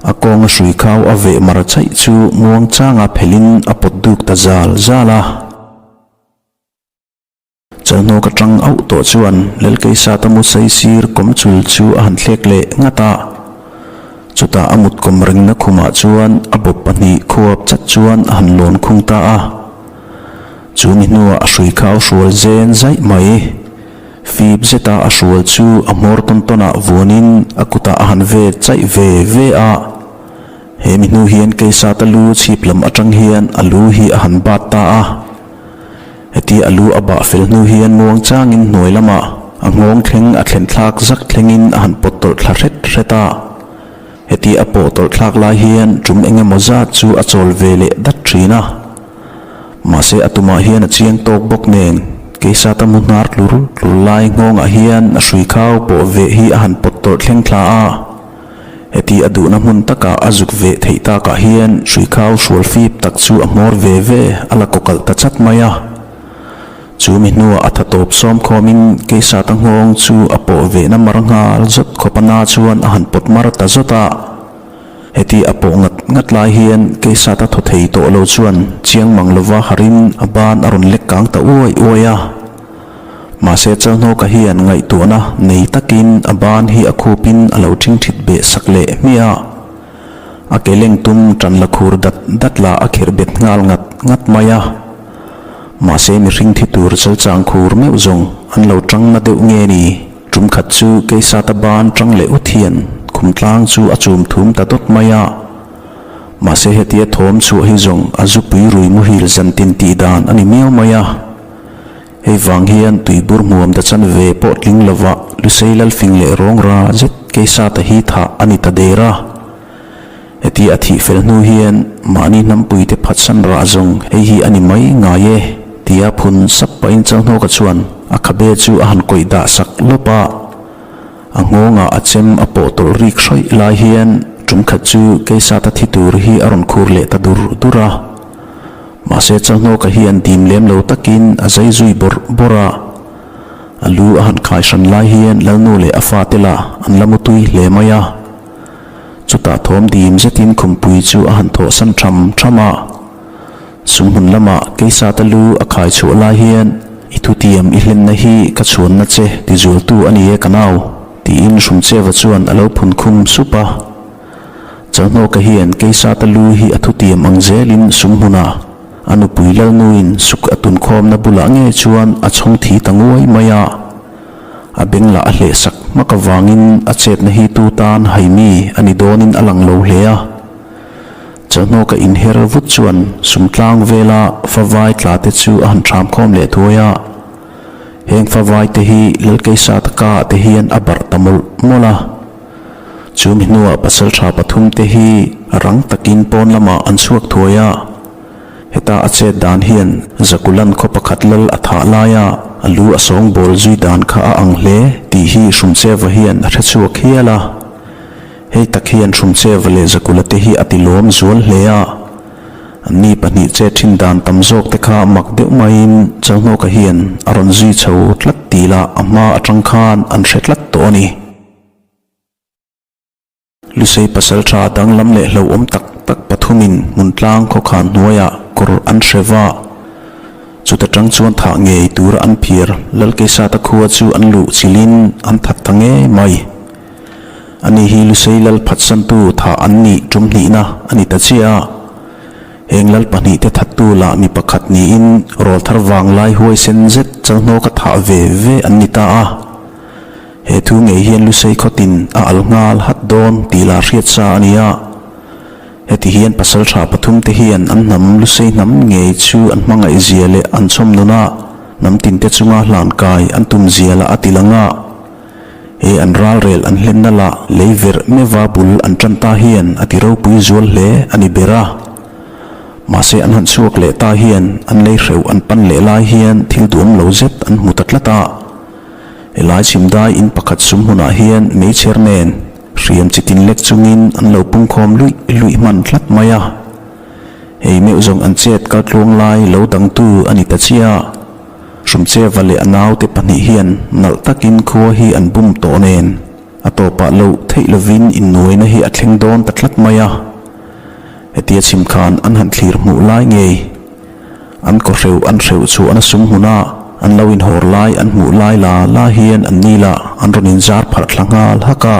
A kawnga hrui khau a veh mar chaih chu muang changa phelhin a pawt duk ta zal zal a. Chalhnawk atang auh tawh chuan Lalkeisata mu saisir kawm chul chu a han thlek leh ngat a. Chutah a mut kawm rengna khumah chuan a bawp pahnih khuap chat chuan a han lawn khung ta a. Chu mi hnuah a hrui khau hrual zen zaih mai. Fip zeta a hrual chu a hmawr tawn tawnah vuanin a kutah a han vet chaih ve ve a. He mi hnu hian Keisata lu chhip lam atang hian a lu hi a han bat ta a. Heti a lu a bah fel hnu hian muang changin hnuai lamah a nghawng thleng a thlen thlak zak thlengin a han pawt tawlh thla hret hret a. Heti a pawh tawlh thlak lai hian tum eng emaw zat chu a chawl ve leh dat thin a. Mahse a tumah hian a chiang tawk bawk nen Keisata mu hnar tlur tlur lai nghawngah hian a hrui khau pawh veh hi a han pawt tawlh thleng thla a. Heti a duhna hmun takah a zuk ve theih takah hian hruikhau hrual fip tak chu a hmawr ve ve a la kawkalh ta chat mai a. Chu mi hnuah a tha tawp sawm khawmin Keisata nghawng chu a pawh vehna mar nghal zawt khawp a na chuan a han pawt mar ta zawt a. Heti a pawh ngat ngat lai hian Keisata thaw thei tawh lo chuan chiang mang lova harin a ban a rawn lek kang ta uai uai a. Mahse Chalhnawka hian ngaihtuahna nei takin a ban hi a khupin a lo ṭhingṭhit beh sak leh hmiah a. A ke leng tum ṭan la khur dat dat lah a kherh bet nghal ngat ngat mai a. Mahse mihring thi tur chalchang khur meuh zawng an lo ṭang na deuh nge ni? Ṭum khat chu Keisata ban ṭang leh ut hian khum tlang chu a chum thum ta dawt mai a. Mahse hetia thawm chhuah hi zawng a zupui rui muhil zantin tih dan a ni miau mai a. Hei vang hian tuibur hmuam ta chan ve pawh tling lova Lusei Lalfing leh Rawngra zet Keisata hi thah a ni ta der a. Heti a thih fel hnu hian mahni hnampuite phatsan rah zawng hei hi a ni mai ngai e tia phun sap pahin Chalhnawka chuan a khabe chu a han kawih dah sak lawp a. A nghawngah a chem a pawh tawlh rik hrawih lai hian tum khat chu Keisata thi tur hi a rawn khur leh ta dur dur a. Mahse Chalhnawka hian dim lem lo takin a zai zui bawrh bawrh a. A lu a han khai hran lai hian Lalnu leh a fate lah an la mutui hle mai a. Chutah thawm dim zetin khumpui chu a han thawhsan tham tham a. Sumhmun lamah Keisata lu a khai chhuah lai hian I thutiam i hlenna hi ka chhuanna che ti zualtu a ni e ka nau, tiin Hrumcheva chuan a lo phun khum sup a. Chalhnawka hian Keisata lu hi a thutiam ang zelin sum hmunah a nupui Lalnuin suk a tunkhawmna bulah nge chuan a chhawng thi ta nguai mai a. A beng lah a hlehsak hmak avangin a chetna hi tu tan haimi a ni dawnin a lang lo hle a. Chalhnawka inher vut chuan sum tlang vela favai tla te chu a han thram khawm leh thuai a. Heng favai te hi Lalkeisata ka ah te hian a barh ta mawlh mawlh a. Chu mi hnuah pasaltha pathum te hi rang takin pawn lamah an chhuak thuai a, heta a chet dan hian Zakulan khaw pakhat lal a thah laia a lu a sawng bawl zui dan kha a ang hle tih hi Hrumcheva hian a hre chhuak hial a. Hei tak hian Hrumcheva leh Zakula te hi a ti lawm zual hle a. Anni pahnih chet thin dan tam zawk te kha mak deuh maiin Chalhnawka hian a rawn zui chho tlat tih lah a hma atang khan an hre tlat tawh a ni. Lusei pasaltha danglam leh hlauhawm tak tak pathumin hmuntlang khawkhan hnuaiah kawr an hre va. Chuta tang chuan thah ngei tura an phiar Lalkeisata khua chu an luh chilhin an that ta ngei mai. Ani hi Lusei lal phatsantu thah an nih tum hnihna a ni ta chiah a. Heng lal pahnihte thattu lah mi pakhat niin rawlthar vanglai huaisen zet chalhnawka thah ve ve an ni ta a. He thu ngei hian Lusei khawtin a al nghal hat dawn tih lah hriat sa a ni a. Heti hian pasal tha pathumte hian an hnam Lusei hnam ngei chu an hmangaih zia leh an chhawm nuna hnam tinte chunga hlan kai an tum zia lah a ti lang a. He an ralrel an hlenna lah lei verh meuha bul an tan ta hian a ti ropui zual hle a ni ber a. Mahse an han chhuak leh ta hian an lei hreuh an pan leh lai hian thil duam lo zet an hmu ta tlat a. Helai chhimdai in pakhat sum hmunah hian meichher nen hriam chi tin lek chungin an lo pungkhawm luih luih hman tlat mai a. Hei meuh zawng an chet kaltluang lai lo dangtu a ni ta chiah a. Hrumcheva leh a naute pahnih hian nalh takin khua hi an bum tawh nen a tawpah loh theih lovin innuaina hi a thleng dawn ta tlat mai a. Hetia chhim khan an han thlir hmuh lai ngei. An kaw hreuh an hreuh chhuah na sum hmuna an lo inhawr lai an hmuh lai la la hian an ni lah an rawn inzar pharh thla nghal hak a.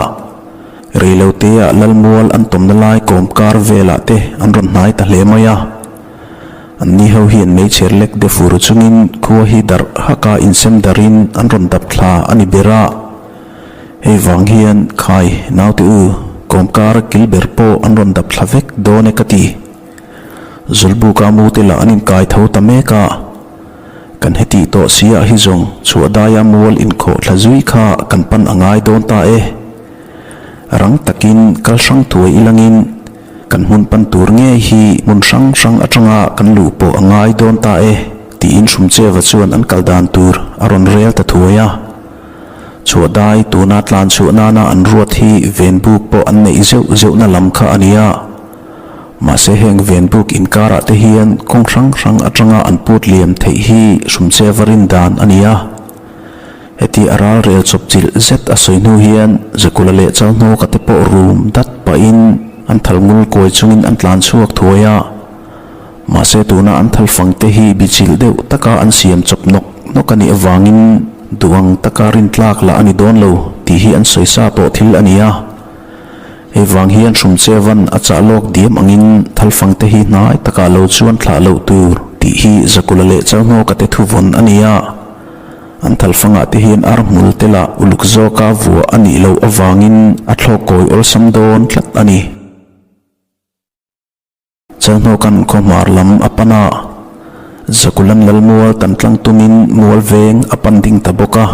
Reiloteah Lalmual an tawmna lai kawm kar velah te an rawn hnai ta hle mai a. An ni ho hian meichher lek de fur chungin khua hi darh haka insem darhin an rawn dap thla a ni ber a. Hei vang hian khai naute u kawm kar kil ber pawh an rawn dap thla vek dawn e ka ti. Zawlbuka mute lah an inkai tho ta mek a, kan heti tawh si ah hi zawng chhuah daia mual inkhawh thla zui kha kan pan a ngai dawn ta e. Rang takin kal hrang thuai ilangin kan hmun pan tur ngei hi hmun hrang hrang atanga kan luh pawh a ngai dawn ta e tiin Hrumcheva chuan an kal dan tur a rawn rel ta thuai a. Chhuah dai tuna tlan chhuah nana an ruat hi venbuk pawh an neih zeuh zeuhna lam kha a ni a. Mahse heng venbuk inkarah te hian kawng hrang hrang atanga an put liam theih hi Hrumcheva rin dan a ni a. Heti a ral rel chawp chilh zet a sawi hnu hian Zakula leh Chalhnawka te pawh rum dat pahin an thal ngul kawi chungin an tlan chhuak thuai a. Mahse tuna an thal fang te hi bichilh deuh taka an siam chawp nawk nawk a nih avangin duh ang taka rintlak lah a ni dawn lo tih hi an sawi sa tawh thil a ni a. Hei vang hian Hrumchevan a chah lawk diam angin thalfang te hi hnai takah lo chuan thlah loh tur tih hi Zakula leh Chalhnawka te thuvawn a ni a. An thalfangah te hian ar hmul te lah uluk zawka vuah a nih loh avangin a thlawk kawi awlsam dawn tlat a ni. Chalhnawkan khawhmar lam a pan a, Zakulan Lalmual tan tlang tumin mual veng a pan ding ta bawk a.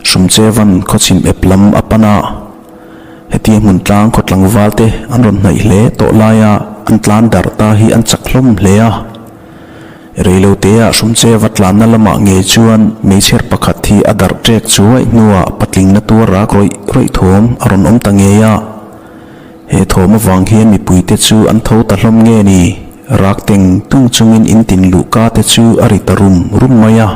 Hrumchevan khawchhim ep lam a pan a, hetia hmun tlang khaw tlangval te an rawn hnaih hle tawh laia an tlan darh ta hi an chak hlawm hle a. Reiloteah Hrumcheva tlanna lamah ngei chuan meichher pakhat hi a darh ṭek chuaih hnuah patlingna tuar rak rawih rawih thawm a rawn awm ta ngei a. He thawm avang hian mipuite chu an tho ta hlawm nge ni? Rak teng tung chungin in tin luhka te chu a ri ta rum rum mai a.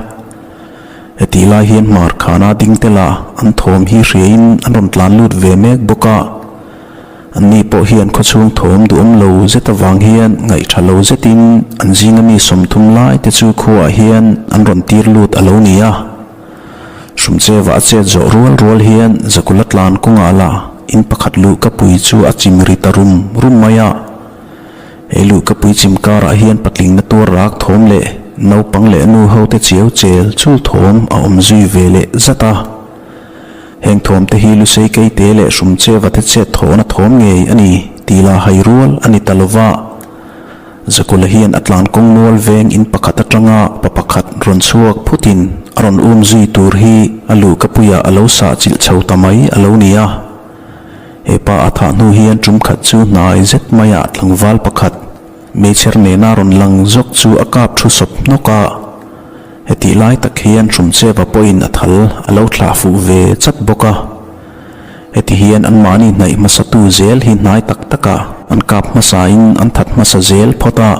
Hetih lai hian hmar khana ding te lah an thawm hi hriain an rawn tlan lut ve mek bawk a. Anni pawh hian khawchhung thawm duhawm lo zet avang hian ngaihtha lo zetin an zinga mi 30 lai te chu khuaah hian an rawn tir lut a lo ni a. Hrumcheva a chet zawh rual rual hian Zakula tlan kawngah lah in pakhat luhkapui chu a chim ri ta rum rum mai a. He luhkapui chim karah hian patlingna tuar rak thawm leh naupang leh nu ho te chiau chel chul thawm a awm zui ve leh zat a. Heng thawm te hi Lusei Keite leh Hrumcheva te chet thawhna thawm ngei a ni tih lah hai rual a ni ta lova. Zakula hian a tlan kawng mual veng in pakhat atanga pa pakhat rawn chhuak phutin a rawn um zui tur hi a luhkapuiah a lo sah chilh chho ta mai a lo ni a. He pa a thah hnu hian tum khat chu hnai zet maiah tlangval pakhat meichher nena rawn lang zawk chu a kap thu sawp hnawk a. Hetih lai tak hian Hrumcheva pawhin a thal a lo thlah fuh ve chat bawk a. Heti hian anmahni hnaih hmasatu zel hi hnai tak takah an kap hmasain an that hmasa zel phawt a.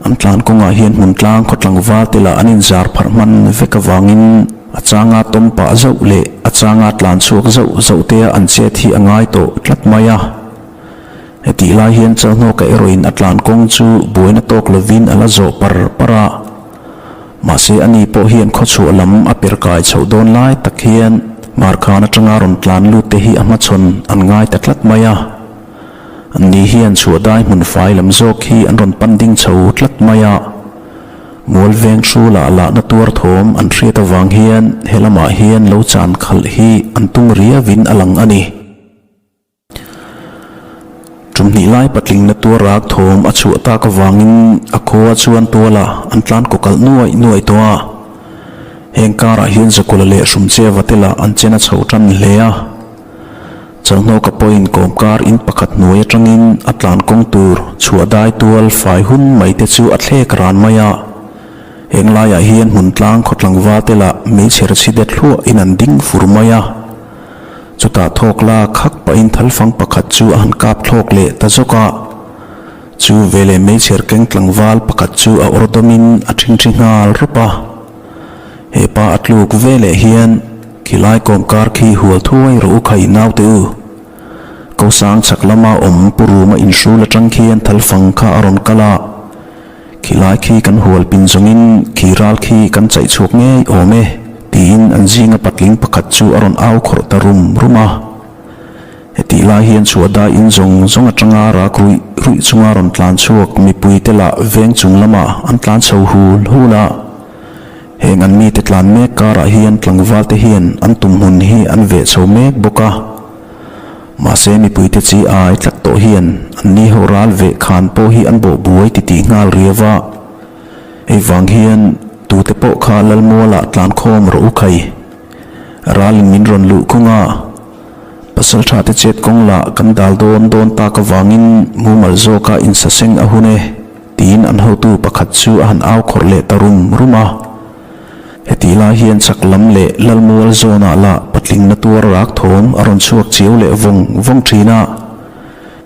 An tlan kawngah hian hmun tlang khaw tlangval te lah an inzar pharh hman vek avangin a changa tawm pah zauh leh a changa tlan chhuak zauh zauh tea an chet hi a ngai tawh tlat mai a. Hetih lai hian Chalhnawka erawhin a tlan kawng chu buaina tawk lovin a la zawh par par a. Mahse ani pawh hian khawchhuah lam a per kai chhoh dawn lai tak hian. Hmarkhan atanga rawn tlan lut te hi a hmachhawn an ngai ta tlat mai a. Anni hian chhuahdai hmun fai lam zawk hi an rawn pan ding chho tlat mai a. Mual veng hrulah lahna tuar thawm an hriat avang hian he lamah hian lo chan khalh hi an tum riavin a lang a ni. Tum hnih lai patling na tuar rak thawm a chhuah tak avangin a khua chuan tualah an tlan kaw kalh nuaih nuaih tawh a. Heng karah hian Zakula leh Hrumcheva te lah an chen a chho tan hle a. Chawlhnawka pawhin kawmkar in pakhat hnuai atangin a tlan kawng tur chhuah dai tual fai hun mai te chu a thlek ran mai a. Heng laiah hian hmun tlang khaw tlangval te lah meichher chhi det hluah in an ding fur mai a. Chutah thawk la khak pahin thalfang pakhat chu a han kap thlawk leh ta zawk a. Chu veleh meichher keng tlangval pakhat chu a awr dawmin a ṭhingṭhi nghal rawp a. He pa a tluk veleh hian Khilai kawmkar khi hual thuai rawh u khai naute u. Kosang chhak lama awm Pu Ruma inhrul atang khian thalfang kha a rawn kal a. Khilai khi kan hual pin zawngin khi ral khi kan chaih chhuak ngei awm e tiin an zinga patling pakhat chu a rawn au khawrh ta rum rum a. Hetih lai hian chhuah in zawng zawng atanga rak ruih ruih chunga rawn tlan chhuak mipuite lah veng chung lamah an tlan chho hul hul a. Heng an mite tlan mek karah hian tlangval te hian an tum hmun hi an veh chho mek bawk a. Mahse mipuite chi ai tlat tawh hian an ni ho ral veh khan pawh hi an bawh buai ti tih nghal riau a. Hei vang hian tute pawh kha Lalmualah tlan khawm rawh u khai. Ralin min rawn luh khung a. Pasaltha te chet kawng lah kan dal dawn dawn tak avangin mumal zawka insaseng a hun e. Tiin an hotu pakhat chu a han au khawrh leh ta rum rum a. Hetih lai hian chak lam leh Lalmual zawnah lah patling na tuar rak thawm a rawn chhuak chiau leh vawng vawng thin a.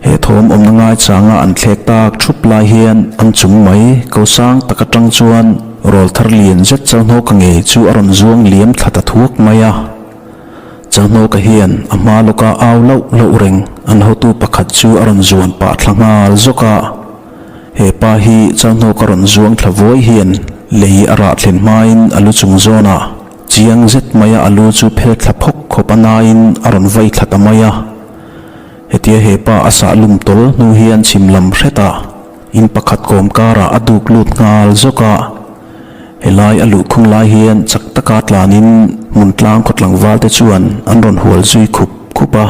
He thawm awmna ngaichanga an thlek tak thup lai hian an chung mai ko sang tak atang chuan rawlthar lian zet Chalhnawka ngei chu a rawn zuang liam thla ta thuak mai a. Chalhnawka hian a hma lawka au lauh lauh reng an hotu pakhat chu a rawn zuan pah thla nghal zawk a. He pa hi Chalhnawka rawn zuang thla vuai hian lei a rah thlen hmain a lu chung zawnah chiang zet maia a lu chu phel thla phawk khawp a naiin a rawn vai thla ta mai a. Hetia he pa a sah lum tawl hnu hian chhim lam hretah in pakhat kawm karah a duk lut nghal zawk a. Helai a luhkhung lai hian chak taka tlanin hmun tlang khaw tlangval te chuan an rawn hual zui khup khup a.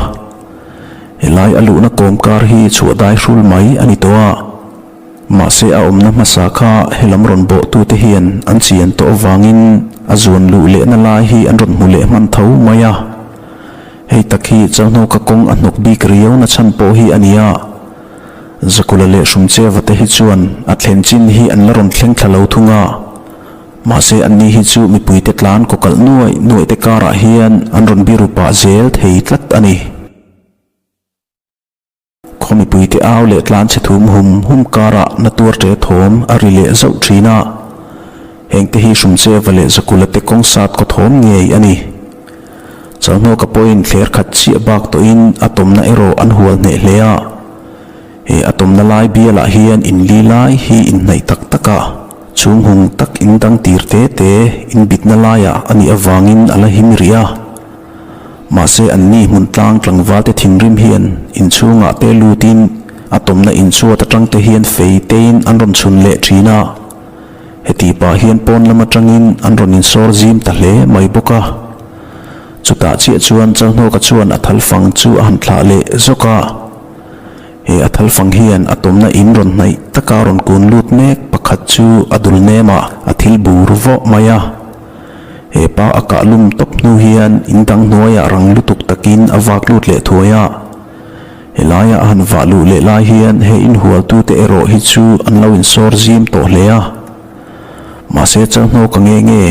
Helai a luhna kawmkar hi chhuah dai hrul mai a ni tawh a, mahse a awmna hmasa kha helam rawn bawhtute hian an chian tawh avangin a zuan luh lehna lai hi an rawn hmu leh hman tho mai a. Hei tak hi Chalhnawka kawng a hnawk bik riau na chhan pawh hi a ni a, Zakula leh Hrumcheva te hi chuan a thlen chin hi an la rawn thleng thla lo thung a. Mahse anni hi chu mipuite tlan kawkalh nuaih nuaih te karah hian an rawn biru pah zel thei tlat a ni. Khaw mipuite au leh tlan chhe thum hum hum karah na tuar ṭe thawm a ri leh zauh ṭhin a. Hengte hi Hrumcheva leh Zakula te kawng sat kaw thawm ngei a ni. Chalhnawka pawhin thler khat chiah bak tawhin a tawmna erawh an hual hneh hle a. He a tawmna lai bialah hian inli lai hi inhnaih tak tak a, chhung hung tak indang tir te te inbitna laiah a nih avangin a la him rih a. Mahse anni hmun tlang tlangval te thinrim hian inchhungah te lutin a tawmna inchhuat atang te hian fei tein an rawn chhun leh thin a. Heti pah hian pawn lam atangin an rawn insawr zim ta hle mai bawk a. Chutah chiah chuan Chalhnawka chuan a thalfang chu a han thlah leh zawk a. He a thalfang hian a tawmna in rawn hnaih taka rawn kun lut mek pakhat chu a dul nem a, a thil bur vawh mai a. He pa a kah lum tawp hnu hian in dang hnuaiah rang lutuk takin a vak lut leh thuai a. Helaia a han vah luh leh lai hian he inhualtute erawh hi chu an lo insawr zim tawh hle a. Mahse Chalhnawka nge nge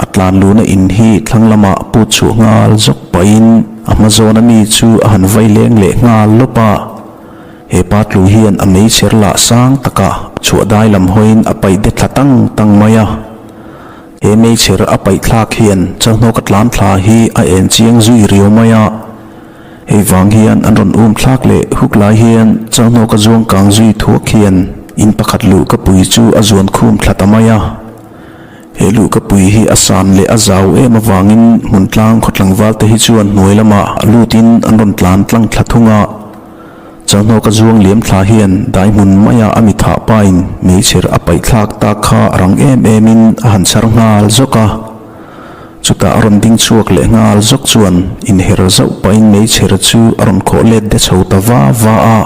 a tlan luhna in hi thlang lamah put chhuah nghal zawk pahin a hma zawna mi chu a han vai leng leh nghal lawp a. He pa tlu hian a meichher lah sang takah chhuah dai lam hawiin a paih de thla tang tang mai a. He meichher a paih thlak hian Chalhnawka tlan thla hi a en chiang zui riau mai a. Hei vang hian an rawn um thlak leh huk lai hian Chalhnawka zuang kang zui thuak hian in pakhat luh ka pui chu a zuan khum thla ta mai a. He luhkapui hi a san leh a zau em avangin hmun tlang khaw tlangval te hi chuan hnuai lamah lutin an rawn tlan tlang thla thung a. Chalhnawka zuang liam thla hian dai hmun maia a mi thah pain meichher a paih thlak tak kha rang em emin a han chhar nghal zawk a. Chutah a rawn ding chhuak leh nghal zawk chuan inher zauh pahin meichher chu a rawn khawh let de chho ta va va a.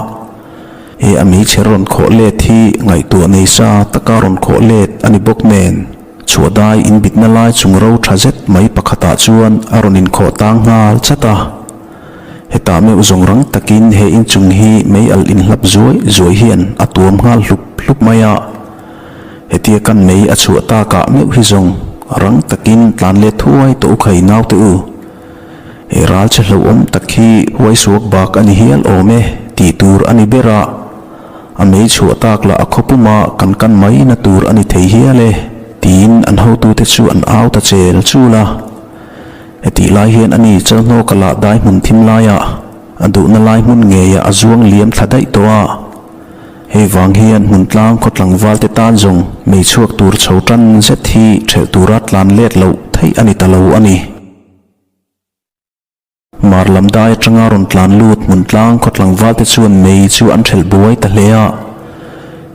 He a meichher rawn khawh let hi ngaihtuah nei sa taka rawn khawh let a ni bawk nen, chhuahdai inbitna lai chung ro tha zet mai pakhatah chuan a rawn inkhawh tang nghal chat a. Hetah meuh zawng rang takin he inchung hi mei alh inhlap zuai zuai hian a tuam nghal hlup hlup mai a. Hetia kan mei a chhuah takah meuh hi zawng rang takin tlan let thuai tawh u khai naute u. He ral che hlauhawm tak hi huaisuak bak a ni hial awm e tih tur a ni ber a, a mei chhuah tak lah a khawpuma kan kan mai na tur a ni thei hial e tiin an hotute chu an au ta chel chul a. Hetih lai hian ani Chalhnawka lah dai hmun thim laiah a duhna lai hmun ngeiah a zuang liam thla daih tawh a. Hei vang hian hmun tlang khaw tlangval te tan zawng mei chhuak tur chho tan zet hi ṭhelh tura tlan let loh theih a ni ta lo a ni. Mar lam dai atanga rawn tlan lut hmun tlang khaw tlangval te chuan mei chu an ṭhelh buai ta hle a.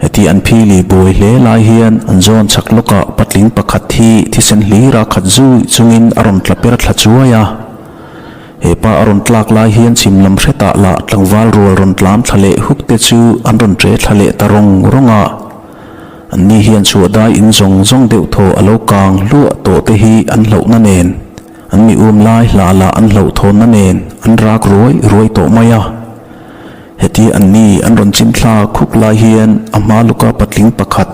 Heti an phili buai hle lai hian an zawn chak lawkah patling pakhat hi thisen hlira khat zui chungin a rawn tla per thla chuai a. He pa a rawn tlak lai hian chhim lam hretah lah tlangval rual rawn tlan thla leh huk te chu an rawn ṭe thla leh ta rawng rawng a. Anni hian chhuahdai in zawng zawng deuh thaw a lo kang hluah tawh te hi an hlauhna nen, an mi um lai hla lah an hlauhthawnna nen an rak ruai ruai tawh mai a. Hetia anni an rawn chim thla khuk lai hian a hma luka patling pakhat,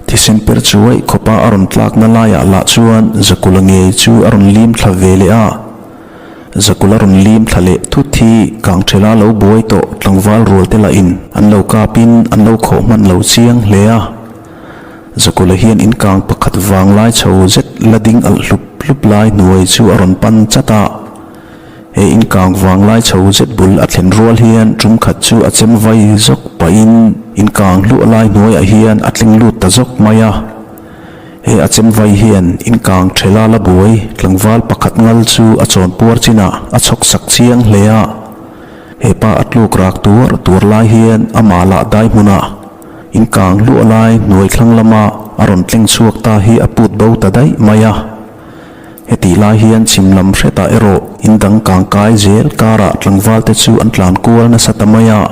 Thisen per chuai khawpa a rawn tlakna laiah lah chuan Zakula ngei chu a rawn lim thla ve leh a. Zakula rawn lim thla leh thut hi Kangthela lo buai tawh tlangval rual te lahin an lo kapin an lo khawh hman lo chiang hle a. Zakula hian in kang pakhat vang lai chho zet la ding alh hlup hlup lai hnuai chu a rawn pan chat a. He inkang vanglai chho zet bul a thlen rual hian tum khat chu a chem vai zawk pahin inkang hluah lai hnuaiah hian a tling lut ta zawk mai a. He a chem vai hian inkang thela la buai tlangval pakhat ngal chu a chawn puar chinah a chhawk sak chiang hle a. He pa a tluk rak tuar tuar lai hian amah lah dai hmunah inkang hluah lai hnuai thlang lama a rawn tleng chhuak ta hi a put bo ta daih mai a. Hetih lai hian chhim lam hretah erawh in dang kang kai zel karah tlangval te chu an tlan kual nasa ta mai a.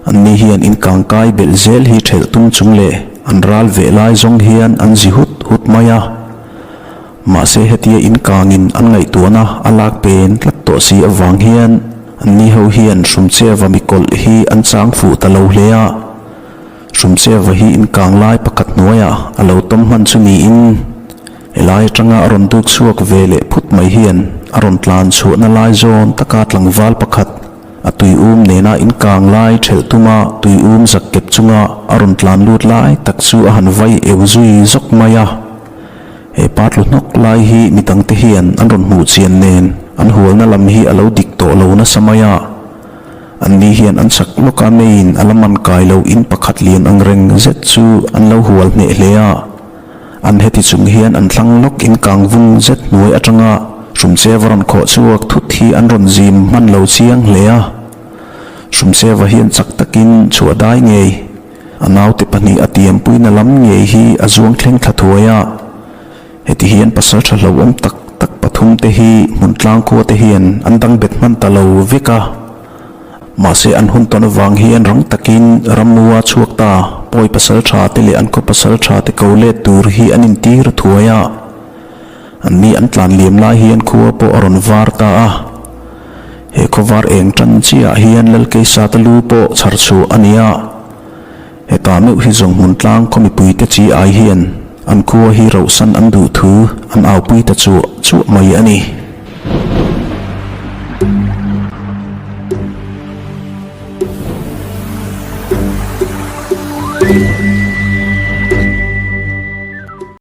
Anni hian in kang kai belh zel hi thelh tum chung leh an ral veh lai zawng hian an zi hut hut mai a. Mahse hetia in kangin an ngaihtuahna a lak pen tlat tawh si avang hian anni ho hian Hrumcheva mikawlh hi an chang fuh ta lo hle a. Hrumcheva hi in kang lai pakhat hnuaiah a lo tawm hman chu niin, Helai atanga a rawn duk chhuak ve leh phut mai hian a rawn tlan chhuahna lai zawn taka tlangval pakhat a tui um nena inkang lai thelh tuma tui um zak kep chunga a rawn tlan lut lai tak chu a han vai eu zui zawk mai a. He pa tlu hnawk lai hi midangte hian an rawn hmuh chian nen an hualna lam hi a lo dik tawh lo nasa mai a. Anni hian an chak lawka meiin a la man kai lo in pakhat lian angreng zet chu an lo hual hneh hle a. An heti chung hian an thlang lawk in kang vung zet hnuai atanga Hrumcheva rawn khawh chhuak thut hi an rawn zim hman lo chiang hle a. Hrumcheva hian chak takin chhuah dai ngei, a naute pahnih a tiampuina lam ngei hi a zuang thleng thla thuai a. Heti hian pasal tha hlauhawm tak tak pathum te hi hmun tlang khua te hian an dang bet hman ta lo vek a. Mahse an hun tawn avang hian rang takin ramnua chhuak ta pawi pasal tha te leh an khaw pasal tha te ko let tur hi an intir thuai a. Anni an tlan liam lai hian khua pawh a rawn var ta a. He khaw var eng tan chiah hian Lalkeisata lu pawh chhar chhuah a ni a. Heta meuh hi zawng hmun tlang khaw mipui te chi ai hian an khua hi rohsan an duh thu an aupui ta chuah chuah mai a ni.